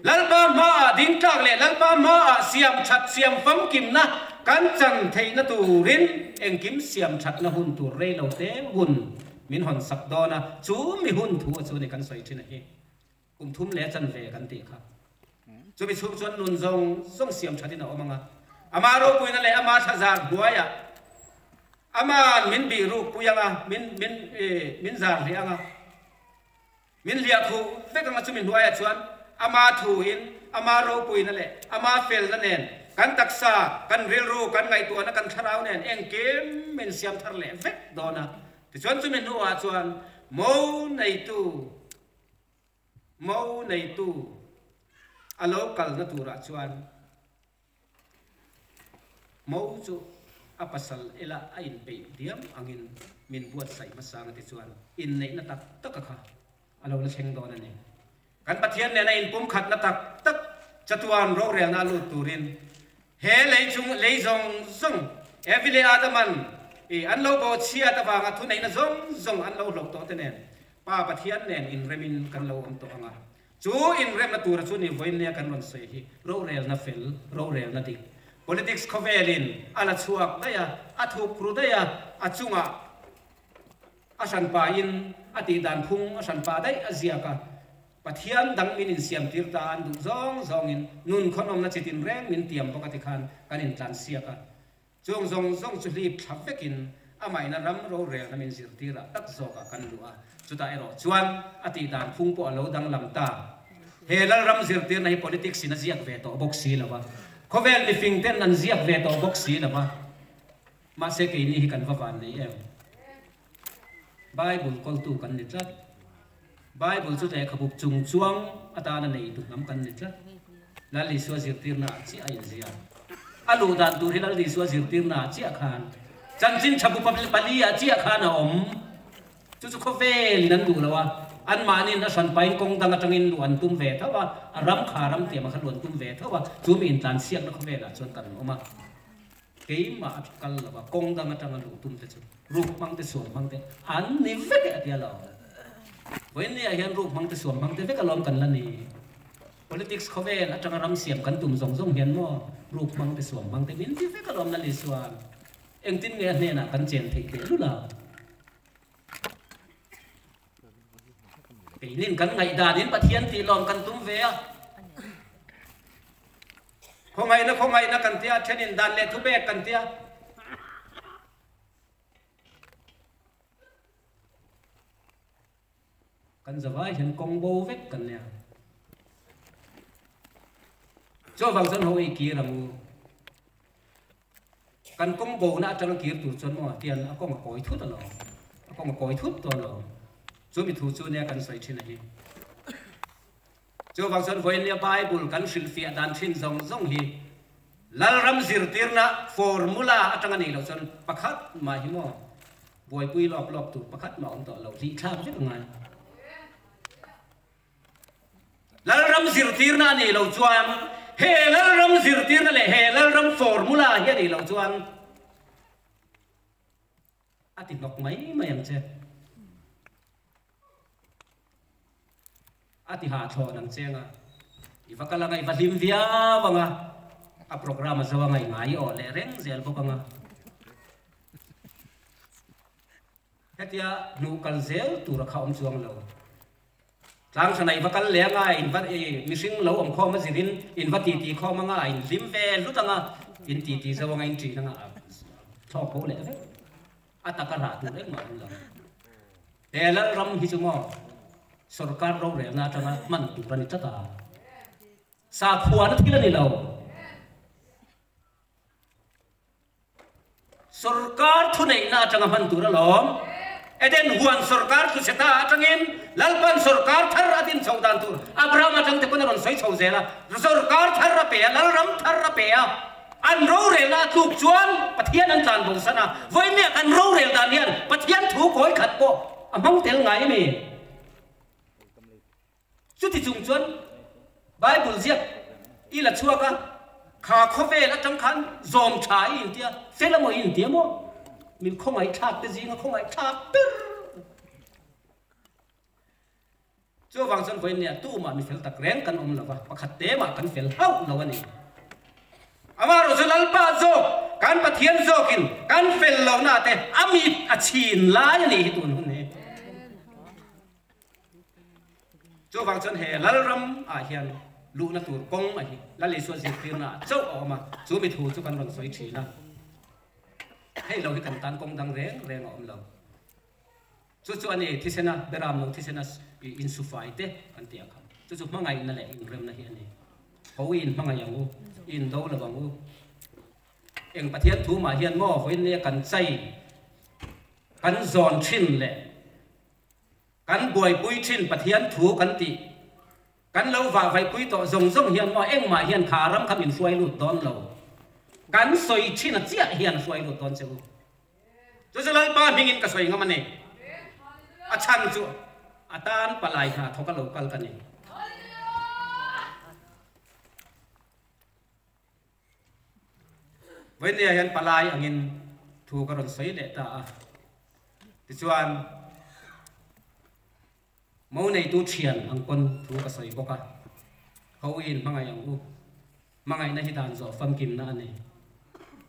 Lalpa hmaah ding tlak leh Lalpa hmaah siam that siam famkimna kan chan theihna turin engkim siam thatna hun tur rei lo te hun Min hawn sak dawn a, chu mi hun thu a chu ni kan sawi thin a hi. Kum thum leh a chanve kan tih kha. Chumi chhung chuan nun zawng zawng siam thatin a awm ang a. Ama ropuina leh ama thlazar hnuaiah Ama'n min bih ruk pui ang a, min min min zar hleh ang a. Min hliah khuh vek ang a chumi hnuaiah chuan Ama thuin, Ama ropuina leh Ama felna nen kan taksa, kan rilru, kan ngaihtuahna, kan thlarau nen engkim min siam thar leh vek dawn a. Tichuan chumi hnuah chuan mo neitu, mo neitu a lo kalna turah chuan Mo chu a pasal ela a inpeih diam angin min buatsaih hmasa ang tichuan inneihna tak tak a kha a lo la thleng dawn a ni. Kan Pathian nena inpumkhatna tak tak chatuan rorelna a lut turin he lei chung lei zawng zawng Evi leh Adaman i an lo bawhchhiat avanga thuneihna zawng zawng an lo hloh tawh te nen Pa Pathian nen inremin kan lo awm tawh ang a. Chu inremna tura chu ni vawiinnia kan rawn sawi hi rorelna fel, rorelna dik. Politics khawvelin a la chhuak daih a, a thuk ru daih a, a chungah a hranpain a tihdan phung a hranpa daih a ziak a. Pathian dang min insiamtir ta an duh zawng zawngin nun khawnawmna chi tinreng min tiam bawk a tikhan kan intlansiak a. Chung zawng zawng chu hlip thla vekin amah ina ram rorelna min zirtirah tak zawkah kan luh a, chutah erawh chuan a tihdan phung pawh a lo danglam ta. He Lalram zirtirna hi politics in a ziak ve tawh bawk si lo a, khawvel mifing ten an ziak ve tawh bawk si lo a, mahse keini hi kan va van nei em? Bible kawltu kan ni tlat. Bible chu lehkhabu chung chuang atana neitu hnam kan ni tlat. Lal Isua zirtirna ah chiah a inziak. A luh dan tur hi Lal Isua zirtirna ah chiah khan, chanchin tha bu pali ah chiah khan a awm. Chu chu khawvelin an duh lo a, anmahniin a hranpain kawng dang atangin luh an tum ve tho a, a ram kha ram tiam a kha luh an tum ve tho a, chu mi intlansiakna khawvelah chuan kan awm a. Keimah a kal lo a, kawng dang atanga luh tum te chu ruk hmang te suam hmang te an ni vek e a ti a lo. Vawiinniah hian ruk hmang te suam hmang te vek alawm kan la ni. Politics khawvel atanga ram siam kan tum zawng zawng hian maw ruk hmang te suam hmang te min ti vek alawm Lal Isuan. Engtin nge a hnenah kan chen theih teh lul a? Keinin kan ngaihdanin Pathian tih lawm kan tum ve a. Khawngaihna khawngaihna kan tia, thenin dan leh thupek kan tia. Kan zavai hian kawng bo vek kan nia. Chuvang chuan ho i kir ang u. Kan kawng bona atanga kir tur chuan maw tian a kawng a kawi thut alawm. A kawng a kawi thut tawh alawm. Chu mi thu chu nia kan sawi thin a hi. Chuvang chuan vawiinnia Bible kan hrilhfiah dan thin zawng zawng hi Lalram zirtirna formula atanga nei loh chuan pakhat mah hi maw buaipui lawk lawk tur pakhat mah awm tawh lo, hlih thlak vek a ngai. Lalram zirtirna a nih loh chuan he Lalram zirtirna leh he Lalram formula hi a nih loh chuan a ti hnawk mai mai ang che. A ti hahthlawh nang cheng a, i va kal anga i va hlim viau ang a. A programme a zo a ngaih ngai aw leh reng zel bawk anga. Hetia hnuh kal zel tur a kha awm chuang lo. Tlang thla nei va kal leh anga in va i mihring lo awm khawm a zirin in va titi khawm anga in hlim ve hlut anga in titi zo anga in ṭin anga a thlawk bo leh vek. A taka rah tur engmah awm lo. He Lalram hi chu maw sorkar rorelna atanga hman tur a ni tlat a. Sakhuana thil a ni lo. Sorkar thuneihna atanga hman tur alawm. Eden huan sorkar thuchheta atangin Lalpan sorkar thar a din chho dan tur Abraham atang te pawn a rawn sawi chho zel a. Sorkar thar a pe a, Lalram thar a pe a. An rorelna a tluk chuan Pathian an tlan bo san a. Vawiin kan rorel dan hian Pathian thu kawi khat pawh a hmang tel ngai a ni. Chuti chung chuan Bible ziak i la chhuak a, kha khawvel atang khan zawm tha i intia, fel emaw i intia maw? Min khawngaihthlak te zinga khawngaihthlak ber. Chuvang chuan vawiin nia tumah mi fel tak reng kan awm lo va, pakhat te mah kan fel hauh lo a ni. Amaherawh chu Lalpa zawk, kan Pathian zawkin kan fel lohna te a mit a chhin lai a nih hi tun hun hi. Chuvang chuan he Lalram ah hian luhna tur kawng a hi Lal Isua zirtirna ah chauh a awm a, chu mi thu chu kan rawn sawi thin a. Hei lo hi kan tan kawng dang reng reng a awm lo. Chu chu a ni thisena, beram lo thisena insufai te kan tih ang kha. Chu chu hmangaihna leh inremna hi a ni. Ho i inhmangaih ang u, i indo lo ang u. Eng Pathian thu mah hian maw vawiin nia kan chai, kan zawn thin leh Kan buaipui thin Pathian thu kan tih kan lo vahvaihpui tawh zawng zawng hian maw engmah hian kha ram kha min hruai lut dawn lo. Kan sawi thin a chiah hian hruai lut dawn che u. Chu chu Lalpa hmingin ka sawi ngam a ni. A chhan chu a tan palai hna thawk a lo kal ka ni. Vawinia hian palai angin thu ka rawn sawi leh ta a. Tichuan, mo neitu thian ang pawn thu ka sawi bawk a. Ho in hmangaih ang u. Hmangaihna hi dan zawh famkimna a ni.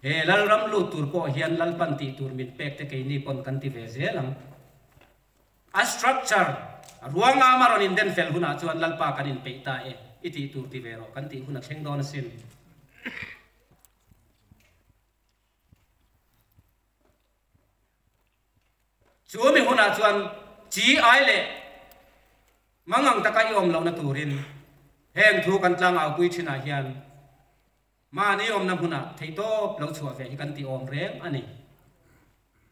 He Lalram lut tur pawh hian Lalpan tih tur min pek te keini pawn kan ti ve zel ang. A structure, a ruangam a rawn inden fel hunah chuan Lalpa kan inpeih ta e, i tih tur ti ve rawh kan tih hun a thleng dawn asin. Chu mi hunah chuan chi ai leh mangang taka i awm lohna turin heng thu kan tlangaupui thinah hian Mahni awmna hmunah theihtawp lo chhuah ve hi kan ti awm reng a ni.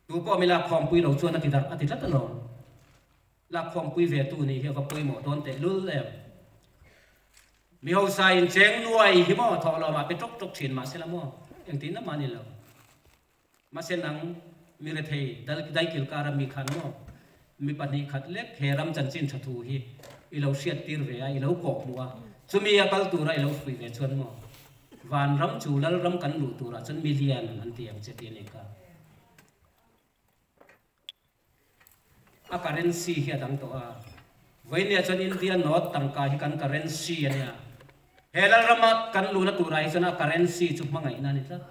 Tu pawh mi lakkhawmpui lo chuan a ti darh a ti tlat alawm. Lakkhawmpui ve tu nih hi a va pawimawh dawn teh lul em. Mi hausa in cheng nuai hi maw thawhlawmah pe tawk tawk thin mahse la maw engtin na mah ni lo. Mahse nang mi rethei daikil kara mi khan maw mi 2 khat lek he ram chanchin tha thu hi i lo hriat tir ve a, i lo kawh hmuh a, chumi a kal tura i lo hrui ve chuan maw vanram chu lalram kan luh turah chuan mi lian an ti ang che ti a ni kha. A currency hi a dang tawh a, vawinia chuan India note tangka hi kan currency a nia. He lalrama kan luhna turah hi chuan a currency chu hmangaihna a ni tlat.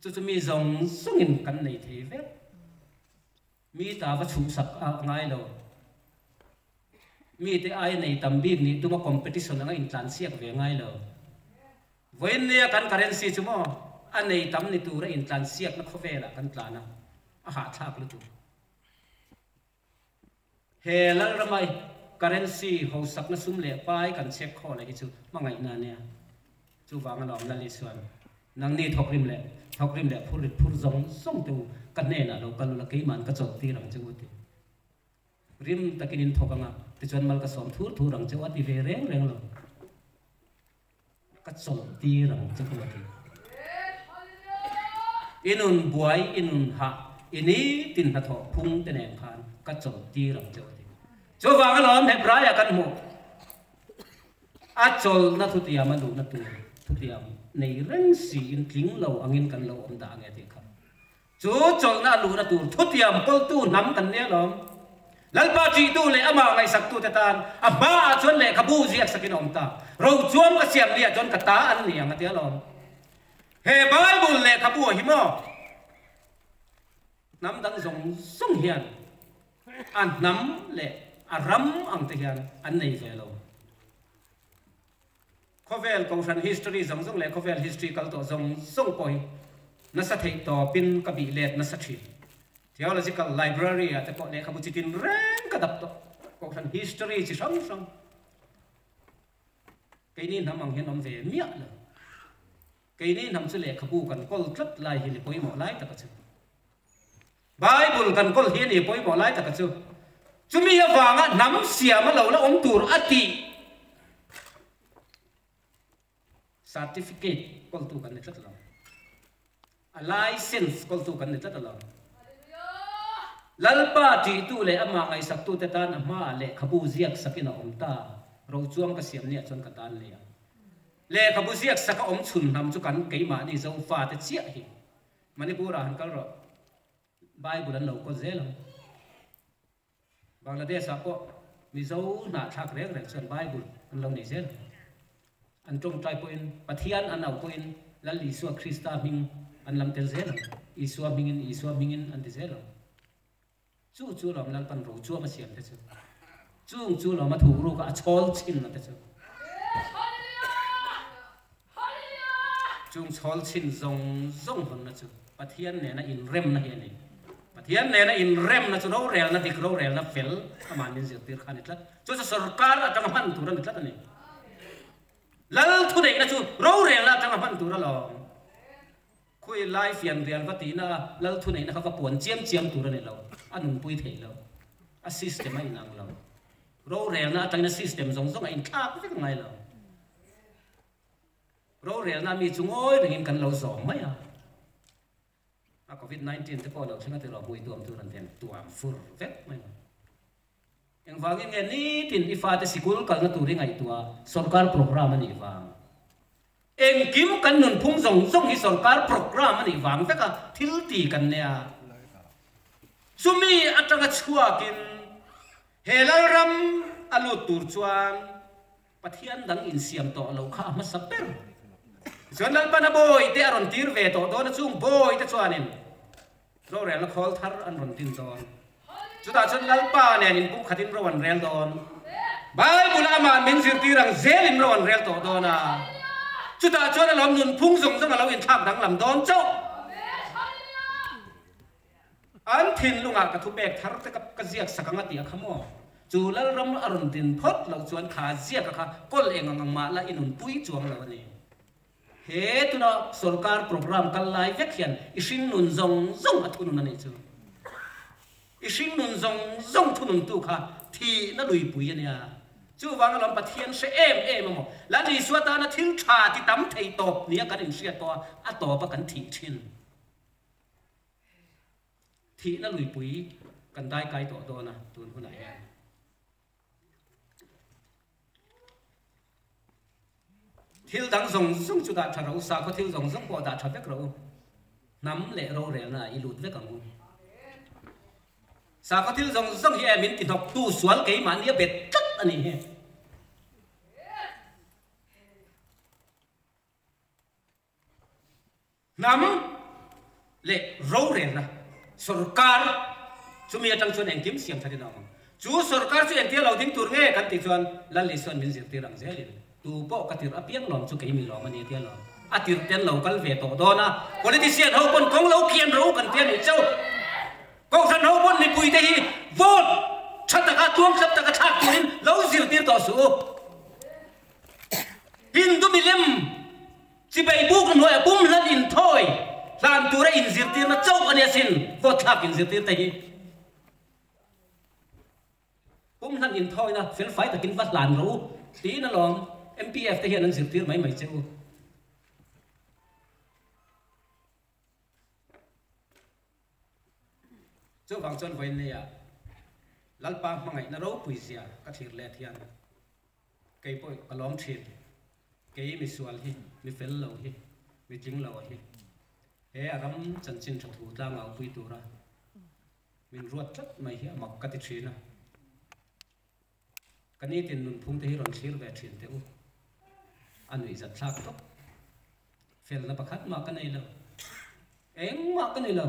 Chu chu mi zawng zawngin kan nei thei vek. Mi ta va chhuhsak a ngai lo. Mite aia nei tam bik nih tuma competition anga intlansiak ve ngai lo. Vawiin nia kan currency chu maw a nei tam ni tura intlansiakna khawvelah kan tlan a, a hahthlak lutuk. He Lalrama currency hosakna sum leh pai kan chhek khawl hi chu hmangaihna a nia. Chuvang alawm Lal Isuan, Nangni thawkrim leh thawkrim leh phur rit phur zawng zawng te u, ka hnenah lo kal ula keima'n ka chawlh tir ang che u ti. Rim takin in thawk anga, tichuan mal ka sawm thur thur ang che u a ti ve reng reng lo. Ka chawlh tir ang che u a ti. I nun buai, i nun hah, i nitin hnathawh phung te nen khan ka chawlh tir ang che u a ti. Chuvang alawm Hebraia kan hmuh. A chawlhna thutiam a luhna tur thutiam nei reng siin tling lo angin kan lo awm dah ange tih kha. Chu chawlhna a luhna tur thutiam kawltu hnam kan nia lawm. Lalpa ṭihtu leh amah ngaihsaktute tan a hmaah chuan lehkhabu ziaksakin a awm ta. Ro chuam ka siam ni ah chuan ka ta an ni ang a ti alawm. He Bible lehkhabu ah hi maw hnam dang zawng zawng hian a hnam leh a ram ang te hian an nei ve lo. Khawvel Kohhran history zawng zawng leh khawvel history kal tawh zawng zawng pawh hi nasa theih tawpin ka bih let nasa thin. Theological Library ah te pawh lehkhabu chi tin reng ka dap tawh. Kohhran history chi hrang hrang keini hnam ang hian awm ve miah lo. Keini hnam chu lehkhabu kan kawl tlat lai hi ni pawimawh lai taka chu. Bible kan kawl hi a ni pawimawh lai taka chu. Chumi avanga hnam siam a lo la awm tur a tih certificate kawltu kan ni tlat lo. A license kawltu kan ni tlat lo. Lalpa ṭihtu leh amah ngaihsaktute tan a hmaah lehkhabu ziak sakin a awm ta. Rochuang ka siam nia chuan ka tan leh ang. Lehkhabu ziak saka awm chhun hnam chu kan keimahni Zofate chiah hi. Manipur-ah han kal rawh. Bible an lo kaw zel ang. Bangladesh-ah pawh Mizo hnahthlak reng reng chuan Bible an lo nei zel ang. An tawngtai pawhin, Pathian an auh pawhin Lal Isua Krista hming an lam tel zel ang. Isua hmingin, Isua hmingin an ti zel ang. Chu chu lawm Lalpan ro chuam a siam te chu. Chung chu lawm a thuk ruk a a chhawl chin a te chu. Chung chhawl chin zawng zawng hawnna chu Pathian nena inremna hi a ni. Pathian nena inremna chu rorelna dik, rorelna fel amah min zirtir kha a ni tlat. Chu chu sorkar atanga hman tur a ni tlat a ni. Lal thuneihna chu rorelna atanga hman tur alawm. Khawi lai fian rial va tihna a lal thuneihna kha va puan chiam chiam tur a ni lo, a nunpui theih lo. A system a inang lo. Rorelna atangin a system zawng zawng a inthlak vek ngai lo. Rorelna mi chu ngawi rengin kan lo zawm mai a. A covid 19 te pawh lo thleng a ti rawh hmui tuam tur an ven tuam fur vek mai a. Engvangin nge nitin i fate sikul kalna tur i ngaihtuah sorkar program a nih vang? Engkim kan nunphung zawng zawng hi sorkar program a nih vang vek a thil ti kan nia. Chumi atanga chhuakin he Lalram a lut tur chuan Pathian dang insiam tawh lo kha a hmasa ber. Tichuan Lalpana bawi te a rawn tir ve tawh dawn a, chung bawi te chuanin rorelna khawl thar an rawn din dawn. Chutah chuan Lalpa nen in pumkhatin ro an rel dawn. Bible-a amah min zirtir ang zelin ro an rel tawh dawn a. Chutah chuan alawm nunphung zawng zawng a lo inthlak danglam dawn chauh. An thinlungah ka thupek thar te ka ziak sak ang a tih a kha maw? Chu Lalram a rawn din phawt loh chuan kha ziaka kha kawl eng ang ang mah la i nunpui chuang lo a ni. He tuna sorkar program kal lai vek hian i hringnun zawng zawng a thunun a nih chu. I hringnun zawng zawng thununtu kha thihna luipui a nia. Chuvang alawm Pathian hre em em a maw? Lal Isua tana thil tha ti tam thei tawp nia kan inhriat pawh a, a tawp a kan thih thin. Thihna luipui kan daikai tawh dawn a tun hunah hian. Thil dang zawng zawng chu dah tha rawh u, sakhaw thil zawng zawng pawh dah tha vek rawh u. Hnam leh rorelna ah i lut vek ang u. Sakhaw thil zawng zawng hi e min ti hnawktu sual keimahni a bet tlat a nih hi. Hnam leh rorelna sorkar chumi atang chuan engkim siam thatin a awm ang. Chu sorkar chu engtia lo ding tur nge kan tih chuan Lal Isuan min zirtir ang zelin tu pawh ka tirh apiang lawm chu kei mi lawm a ni tia lawm a tirh ten lo kal ve tawh dawn a, politician ho pawn kawng lo kian ro kan tia nih chauh. Kohhran ho pawn mipui te hi vote tha taka tuamthlap taka thlak turin lo zirtir tawh suh u. Hindu milem Chibai buk hnuaiah pum hlan inthawi hlan tura inzirtirna chauh a nia sin, vote thlak inzirtir te hi. Pum hlan inthawina felfai takin va hlan rawh u tiin alawm MPF te hian an zirtir mai mai che u. Chuvang chuan vawiin neia Lalpa hmangaihna ropui zia ka thlir let hian kei pawh ka lawm thin. Kei misual hi, mi fel lo hi, mi tling lo hi he a ram chanchin tha thu tlangau pui tura min ruat tlat mai hi a mak ka ti thin a. Ka nitin nunphung te hi rawn thlir ve thin teh u. A nuihzat thlak tawp. Felna pakhat mah ka nei lo. Engmah ka ni lo.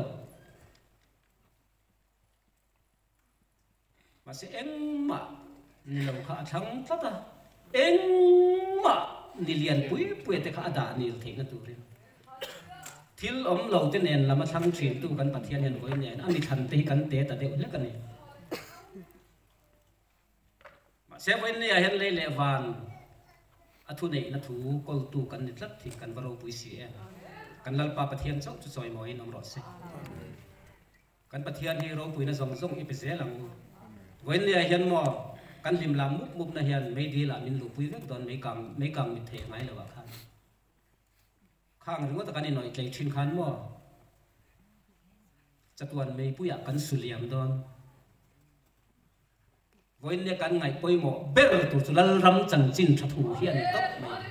Mahse engmah ni lo kha a thlang tlat a, engmah ni lian pui pui te kha a dah nil theihna turin thil awm lo te nen lam a thlang thin tu kan Pathian hian vawi nen a mi thlan te hi kan te ta deuh hlek a ni. Mahse vawiinniah hian lei leh van a thuneihna thu kawltu kan ni tlat hi kan va ropui si em. Kan Lalpa Pathian chauh chu chawimawiin awm rawh se. Kan Pathian hi ropuina zawng zawng i pe zel ang u. Vawiinniah hian maw kan hlim lam mup mupna hian meidil ah min luhpui vek dawn meikang meikang mit thei a ngai lo ah khan. Khang ringawt a kan inawih tlei thin khan maw chatuan meipuiah kan su liam dawn. Vawiinnia kan ngaih pawimawh ber tur chu Lalram chanchin tha thu hi a ni tawp mai.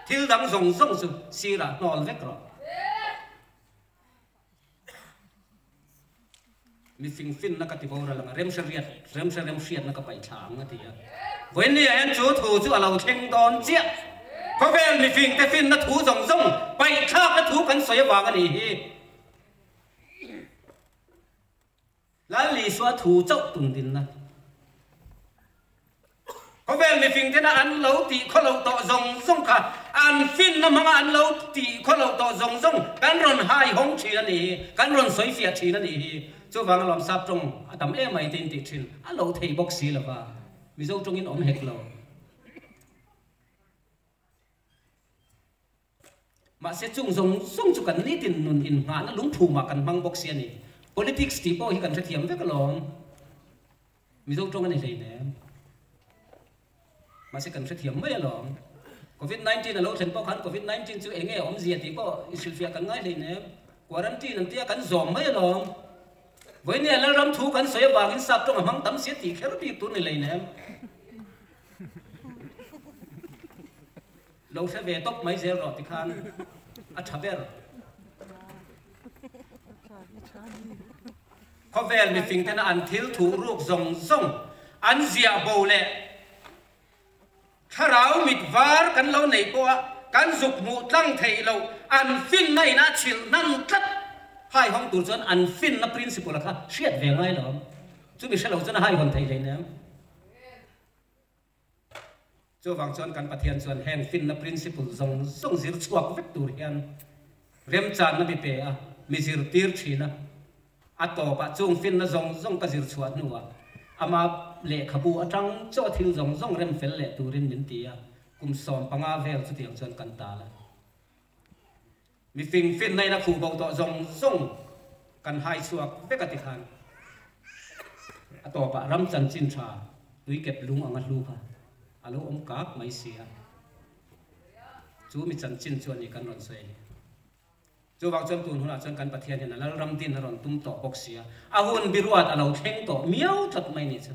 Thil dang zawng zawng chu sirah hnawl vek rawh. Mi fingfinna ka ti boral ang a, remhre riat, remhre remhriatna ka paih thla ang a ti a. Vawiinniah hian chu thu chu a lo thleng dawn chiah. Khawvel mifingte finna thu zawng zawng paih thlakna thu kan sawi avang a nih hi. Lal Isua thu chauh tum dinna. Khawvel mifing tena an lo tih khaw loh tawh zawng zawng kha an finna hmanga an lo tih khaw loh tawh zawng zawng kan rawn hai hawng thin a nih hi, kan rawn sawi fiah thin a nih hi. Chuvang alawm sap tawng a tam em mai te in tih thin a lo thei bawk si lova, Mizo tawngin awm hek lo. Mahse chung zawng zawng chu kan nitin nun inngahna lungphumah kan hmang bawk si a ni. Politics tih pawh hi kan hrethiam vek alawm. Mizo tawng a ni hleinem. Mahse kan hrethiam mai alawm. Covid 19 a lo thlen pawh khan Covid 19 chu eng nge awmzia tih pawh i hrilhfiah kan ngai hleinem. Quarantine an tia kan zawm mai alawm. Vawinia Lalram thu kan sawi avangin sap tawng a hmang tam sia tih kher bik tur ni hleinem. Lo hre ve tawp mai zel rawh tikhan a tha ber. Khawvel mifing tena an thil thuh ruk zawng zawng an ziah bo leh thlarau mit var kan lo neih pawha kan zuk hmuh tlang theih loh an finna ina chhilh hnan tlat haihawng tur chuan an finna principle a kha hriat ve ngai lo. Chumi hre lo chuan a haihawn thei hleinem. Chuvang chuan kan Pathian chuan heng finna principle zawng zawng zir chhuak vek tur hian remchanna mi pe a, mi zirtir thin a. A tawpah chung finna zawng zawng ka zir chhuah hnuah ama lehkhabu atang chaw thil zawng zawng rem fel leh turin min ti a, kum 15 vel chutiang chuan kan tal a. Mi fing finna in a khuh bo tawh zawng zawng kan hai chhuak vek a ti khan a tawpah ram chanchin tha tuikep lung anga hlu kha a lo awm kak mai si a. Chu mi chanchin chu a ni kan rawn sawi a ni. Chuvang chuan tun hunah chuan kan Pathian hian a Lalram din a rawn tum tawh bawk si a, a hun biruat a lo thleng tawh miau tlat mai ni chu.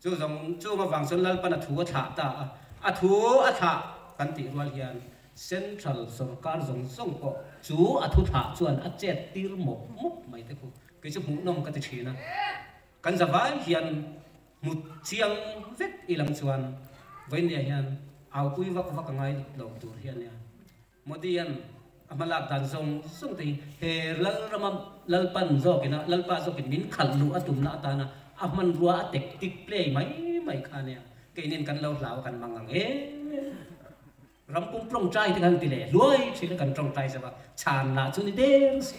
Chu zawng chung avang chuan Lalpan a thu a thlah ta a, a thu a thlah kan tih rual hian Central sawrkar zawng zawng pawh chu a thu thlah chuan a chet tir mawp mawp mai te khu kei chu hmuhnawm ka ti thin a. Kan zavai hian hmu chiang vek i lang chuan vawinia hian aupui vak vak a ngai lo tur hi a nia. Modi-a'n a hmalak dan zawng zawng te hi he Lalrama Lalpan zawkina Lalpa zawkin min khalh luh a tumna atana a hmanrua a tactic play mai mai kha nia. Keinin kan lo hlau a kan mang ang em. Ram pum tawngtai te khan ti leh hluai thin a kan tawngtai zauh a, chhan lah chu ni der si.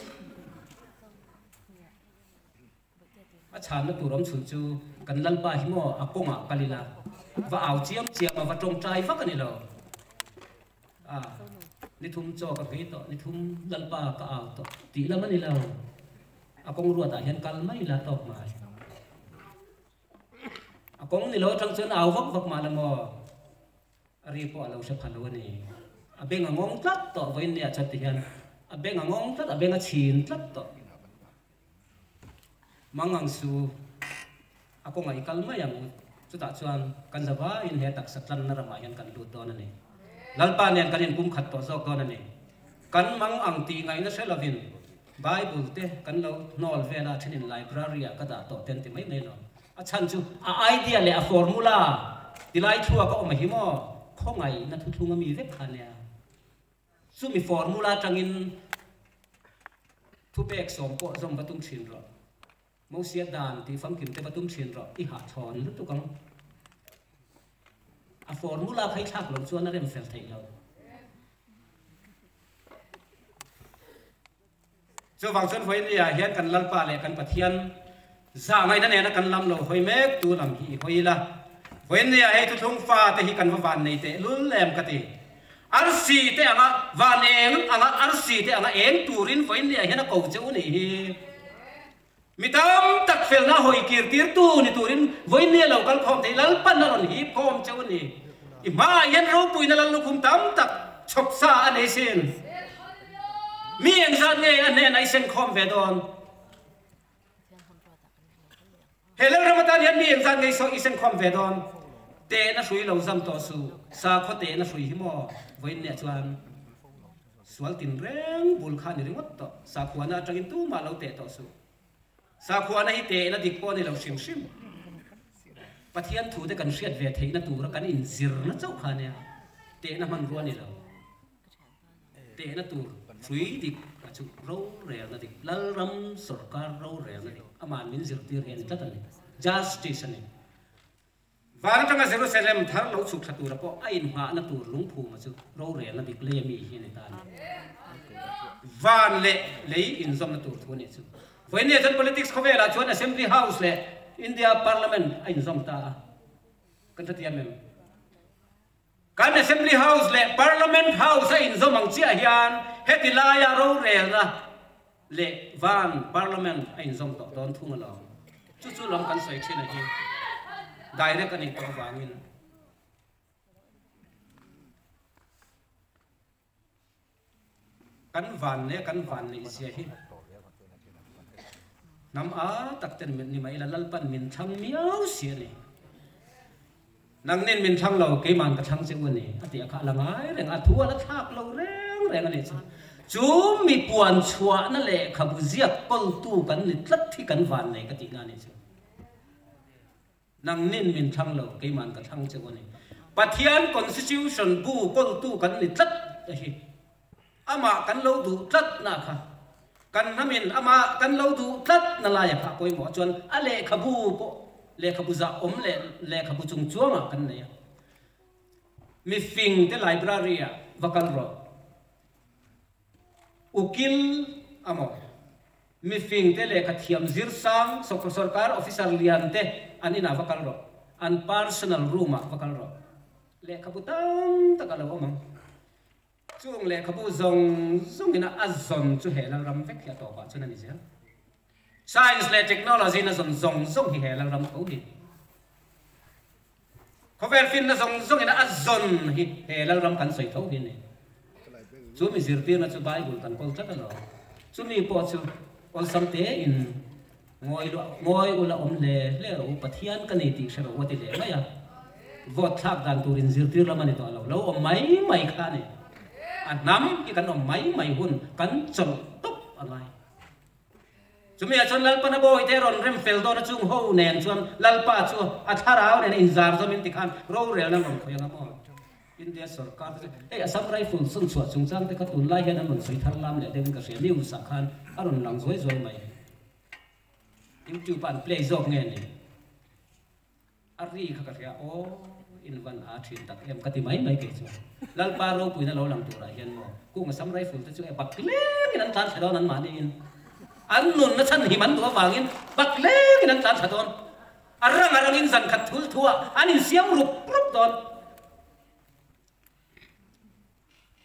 A chhanna tur awm chhun chu kan Lalpa hi maw a kawngah kal ila va au chiam chiam a va tawngtai vak a ni lo. A, ni thum chaw ka nghei tawh, ni thum Lalpa ka au tawh tih lam a ni lo. A kawng ruatah hian kal mai ila tawk mai. A kawng ni lo atang chuan au vak vak mah la maw? A ri pawh a lo hre pha lo a ni. A beng a ngawng tlat tawh vawiin nia chuan ti hian a beng a ngawng tlat, a beng a chhin tlat tawh. Mangang su a kawngah i kal mai ang u. Chutah chuan kan zavaiin he taksa tlanna ramah hian kan lut dawn a ni. Lalpa nen kan inpumkhat tawh zawk dawn a ni. Kan mang ang tih ngaihna hre lovin Bible te kan lo hnawl vel a, thenin library-ah ka dah tawh te an ti mai mai lo. A chhan chu a idea leh a formula tilai thluak a awm a hi maw? Khawngaihna thuthlung a mi vek kha nia. Chumi formula atangin thupek sawm pawh zawm va tum thin rawh. Mosia dan tih famkim te va tum thin rawh, i hahchhawn lutuk ang. A formula kha i thlak loh chuan a rem fel theih lo. Chuvang chuan vawinia hian kan Lalpa leh kan Pathian zahngaihna nena kan lam lo hawi mek tu lam hi i hawi ila. Vawinia hei thuthlung fate hi kan va van nei teh lul em ka ti. Arsi te anga van eng anga arsi te anga eng turin vawinia hian a ko che u nih hi. Mi tam tak felna hawi kir tir tu ni turin vawinia lo kal khawm thei Lalpan a rawn hip khawm che u ni. I hmaah hian ropuina lal lukhum tam tak chhawp sa a nei sin. Mi engzat nge a hnenah i seng khawm ve dawn? He Lalram atan hian mi engzat nge i seng khawm ve dawn? Tehna hrui lo zam tawh suh, sakhaw tehna hrui hi maw? Vawiinniah chuan sual tinreng bul kha a ni ringawt tawh. Sakhuana atangin tumah lo teh tawh suh. Sakhuana hi tehna dik pawh a ni lo hrim hrim. Pathian thute kan hriat ve theihna tura kan inzirna chauh kha ania, tehna hmanrua a ni lo. Tehna tur hrui dik a chu rorelna dik, Lalram sorkar rorelna dik, aman min zirtir hi a ni tlat a ni. Justice a ni. Van atanga Jerusalem thar lo chhuk thla tura pawh a inngahna tur lungphuma chu rorelna dik lei a mi hi a ni ta a ni. Van leh lei inzawmna tur thu a nih chu. Vawinia chuan politics khawvelah chuan Assembly House leh India Parliament a inzawm ta a, kan hrethiam em? Kan Assembly House leh Parliament House a inzawm ang chiah hian heti laia rorelna leh van Parliament a inzawm tawh dawn thung alawm. Chu chu lam kan sawi thin a hi direct a nih tawh avangin. Kan van leh kan van neih zia hi hnam a tak ten ni mai ila Lalpan min thlang miau si a ni. Nangnin min thlang lo, keiman ka thlang che u a ni a tih a kha a la ngai reng a, thu a la thlak lo reng reng a nih chu. Chu mi puan chhuahna lehkhabu ziak kawltu kan ni tlat hi kan van nei ka tihna a nih chu. Nangnin min thlang lo, keiman ka thlang che u a ni. Pathian Constitution bu kawltu kan ni tlat a hi. Amah kan lo duh tlat na kha. Kan hnamin amah kan lo duh tlat na laia kha a pawimawh chuan a lehkhabu pawh lehkhabu zah awm leh lehkhabu chung chuangah kan nei a. Mifing te library ah va kal rawh. Ukil a maw? Mifing te lehkha thiam zir sang sorkar officer lian te an inah va kal rawh. An personal room ah va kal rawh. Lehkhabu tam tak a lo awm ang. Chung lehkhabu zawng zawng ina a zawn chu he Lalram vek hi a tawpah chuan a ni zel. Science leh technology na zawn zawng zawng hi he Lalram tho hi. Khawvel finna zawng zawngin a zawn hi he Lalram kan sawi tho hi a ni. Chu mi zirtirna chu Bible kan kawl tlat alawm. Chumi pawh chu awlsam tein ngawi luah ngawi ula awm hle hle rawh u, Pathian ka nei tih hre rawh u a ti leh mai a. Vote thlak dan tur inzirtir lam a ni tawh lo, lo awm mai mai kha a ni. A hnam hi kan awm mai mai hun kan chawlh tawp a ngai. Chumi ah chuan Lalpa na bawi te rawn rem fel dawn a chung ho nen chuan Lalpa chu a thlarau nen inzar zawm in tikhan rorelna rawn khawi ang a maw? India sorkar te chu hei Assam Rifle sawn chhuah chungchang te kha tunlai hian an rawn sawi thar lam leh deuh in ka hria news ah khan a rawn lang zuai zuai mai. YouTube ah an play zawk nge ni? A ri kha ka hria aw, in van a thin tak em ka ti mai mai kei chuan. Lalpa ropuina lo lang turah hian maw Kung Assam Rifle te chu e bak lengin an tlan thla dawn an mahniin. An nunna chhan him an duh avangin bak lengin an tlan thla dawn. A rang a rangin zan khat thul thuah an insiam rup rup dawn.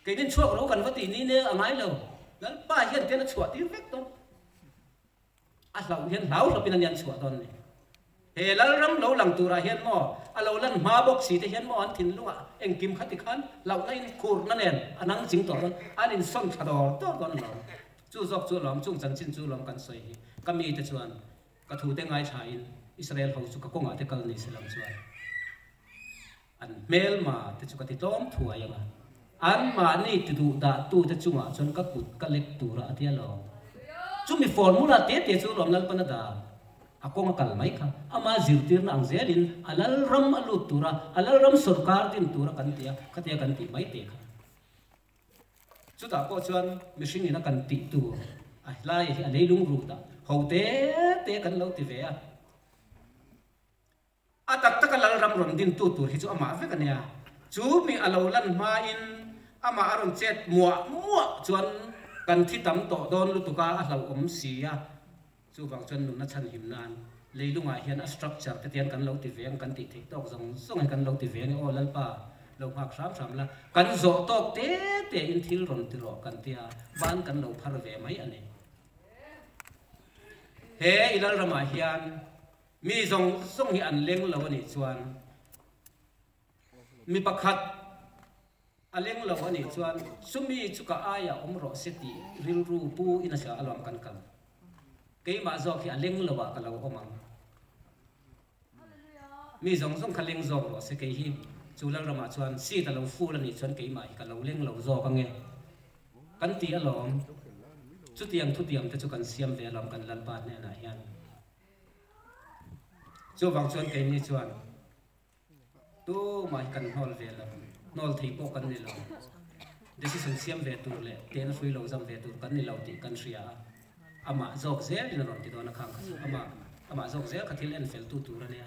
Keinin chhuak ro kan va tih ni ne a ngai lo. Lalpa hian tian a chhuah tir vek dawn. A hlauh hian hlau hlawpin a nian chhuah dawn a ni. He Lalram lo lang turah hian maw, a lo lan hma bawk si te hian maw an thinlungah engkim kha tikhan hlauhna in khurna nen a nang ching tawh dawn, an insawn tha dawr dawr dawn alawm. Chu zawk chu alawm, chung chanchin chu alawm kan sawi hi. Ka mite chuan ka thute ngaithlain Israel ho chu ka kawngah te kal ni se lam chuan. An hmelma te chu ka ti tlawm thuai ang a, anmahni ti duh dah tu te chungah chuan ka kut ka lek tura a ti alawm. Chumi formula te te chu lawm Lalpan a dah. A kawng a kal mai kha. Ama zirtirna ang zelin a lalram a lut tura, a lalram sawrkar din tura kan ti a, khatia kan tih mai te kha. Chutah pawh chuan mihring ina kan tih tur a hlai hi a leilung rut a, ho te te kan lo ti ve a. A tak taka lalram rawn dintu tur hi chu amah vek a nia. Chu mi a lo lan hmain amah a rawn chet muah muah chuan kan thi tam tawh dawn lutuk a, a hlauhawm si a. Chuvang chuan nunna chhanhim nan leilungah hian a structure te tian kan lo ti ve ang kan tih theih tawk zawng zawng hi kan lo ti ve a ni. Aw Lalpa, lo nghak hram hram la, kan zawh tawk te te in thil rawn ti rawh kan tia ban kan lo phar ve mai a ni. He i Lalramah hian mi zawng zawng hi an leng lo a nih chuan mi pakhat A leng lo a nih chuan chumi chu ka aiah awm rawh se tih rilru pu in a hria alawm kan kal. Keimah zawk hi a leng lo ah ka lo awm ang. Mi zawng zawng kha leng zawk rawh se kei hi chu Lalramah chuan seat a lo full a nih chuan keimah hi ka lo leng lo zawk ange kan ti alawm. Chutiang thutiang te chu kan siam ve alawm kan Lalpa hnenah hian. Chuvang chuan keini chuan. Tumah hi kan hnawl ve lo, hnawl thei pawh kan ni lo. Decision siam ve tur leh tehna hrui lo zam ve tur kan ni lo tih kan hria a, amah zawk zelin a rawn ti dawn a khang kha chu amah amah zawk zel kha thil en fel tu tur a nia.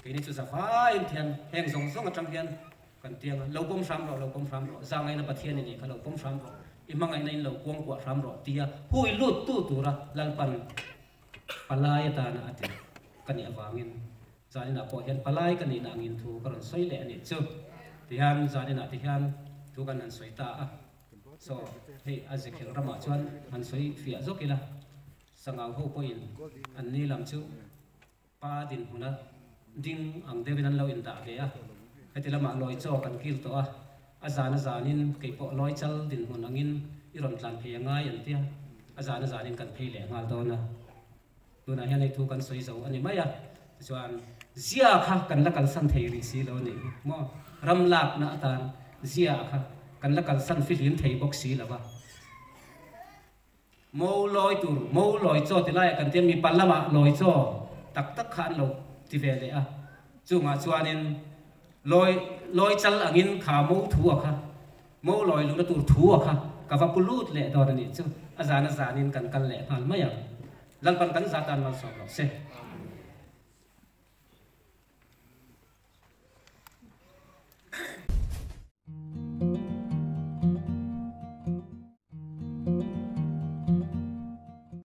Keini chu zavaiin thian heng zawng zawng atang hian kan tiang a, lo pawm hram rawh, lo pawm hram rawh, zahngaihna Pathian i nih kha lo pawm hram rawh, i hmangaihna in lo kuangkuah hram rawh tia hui lut tu tura Lalpan palai atana a ti ka nih avangin Zaninah pawh hian palai ka nihna angin thu ka rawn sawi leh a nih chu. Tihian zaninah te hian thu kan han sawi ta a. So, hei a Zekhel ramah chuan han sawi fiah zawk ila, Sangau ho pawhin an ni lam chu pa dinhmuna ding ang deuhin an lo indah ve a. Heti lamah lawi chaw kan kil tawh a, a zan a zanin kei pawh lawi chal dinhmun angin i rawn tlan phei a ngai an tia, a zan a zanin kan phei leh nghal dawn a. Tunah hian hei thu kan sawi zo a ni mai a, tichuan zia kha kan la kalsan thei rih si lo a nih hi maw? Ram lakna atan zia kha kan la kalsan fihlim thei bawk si lo va. Mo lawi tur, mo lawi chaw ti laiah kan tia mipa lamah lawi chaw tak tak kha an lo ti ve leh a, chungah chuanin lawi lawi chal angin kha mo thu a kha Mo lawi luhna tur thu a kha ka va pu lut leh dawn a nih chu a zan a zanin kan kal leh nghal mai ang. Lalpan kan za tan malsawm rawh se.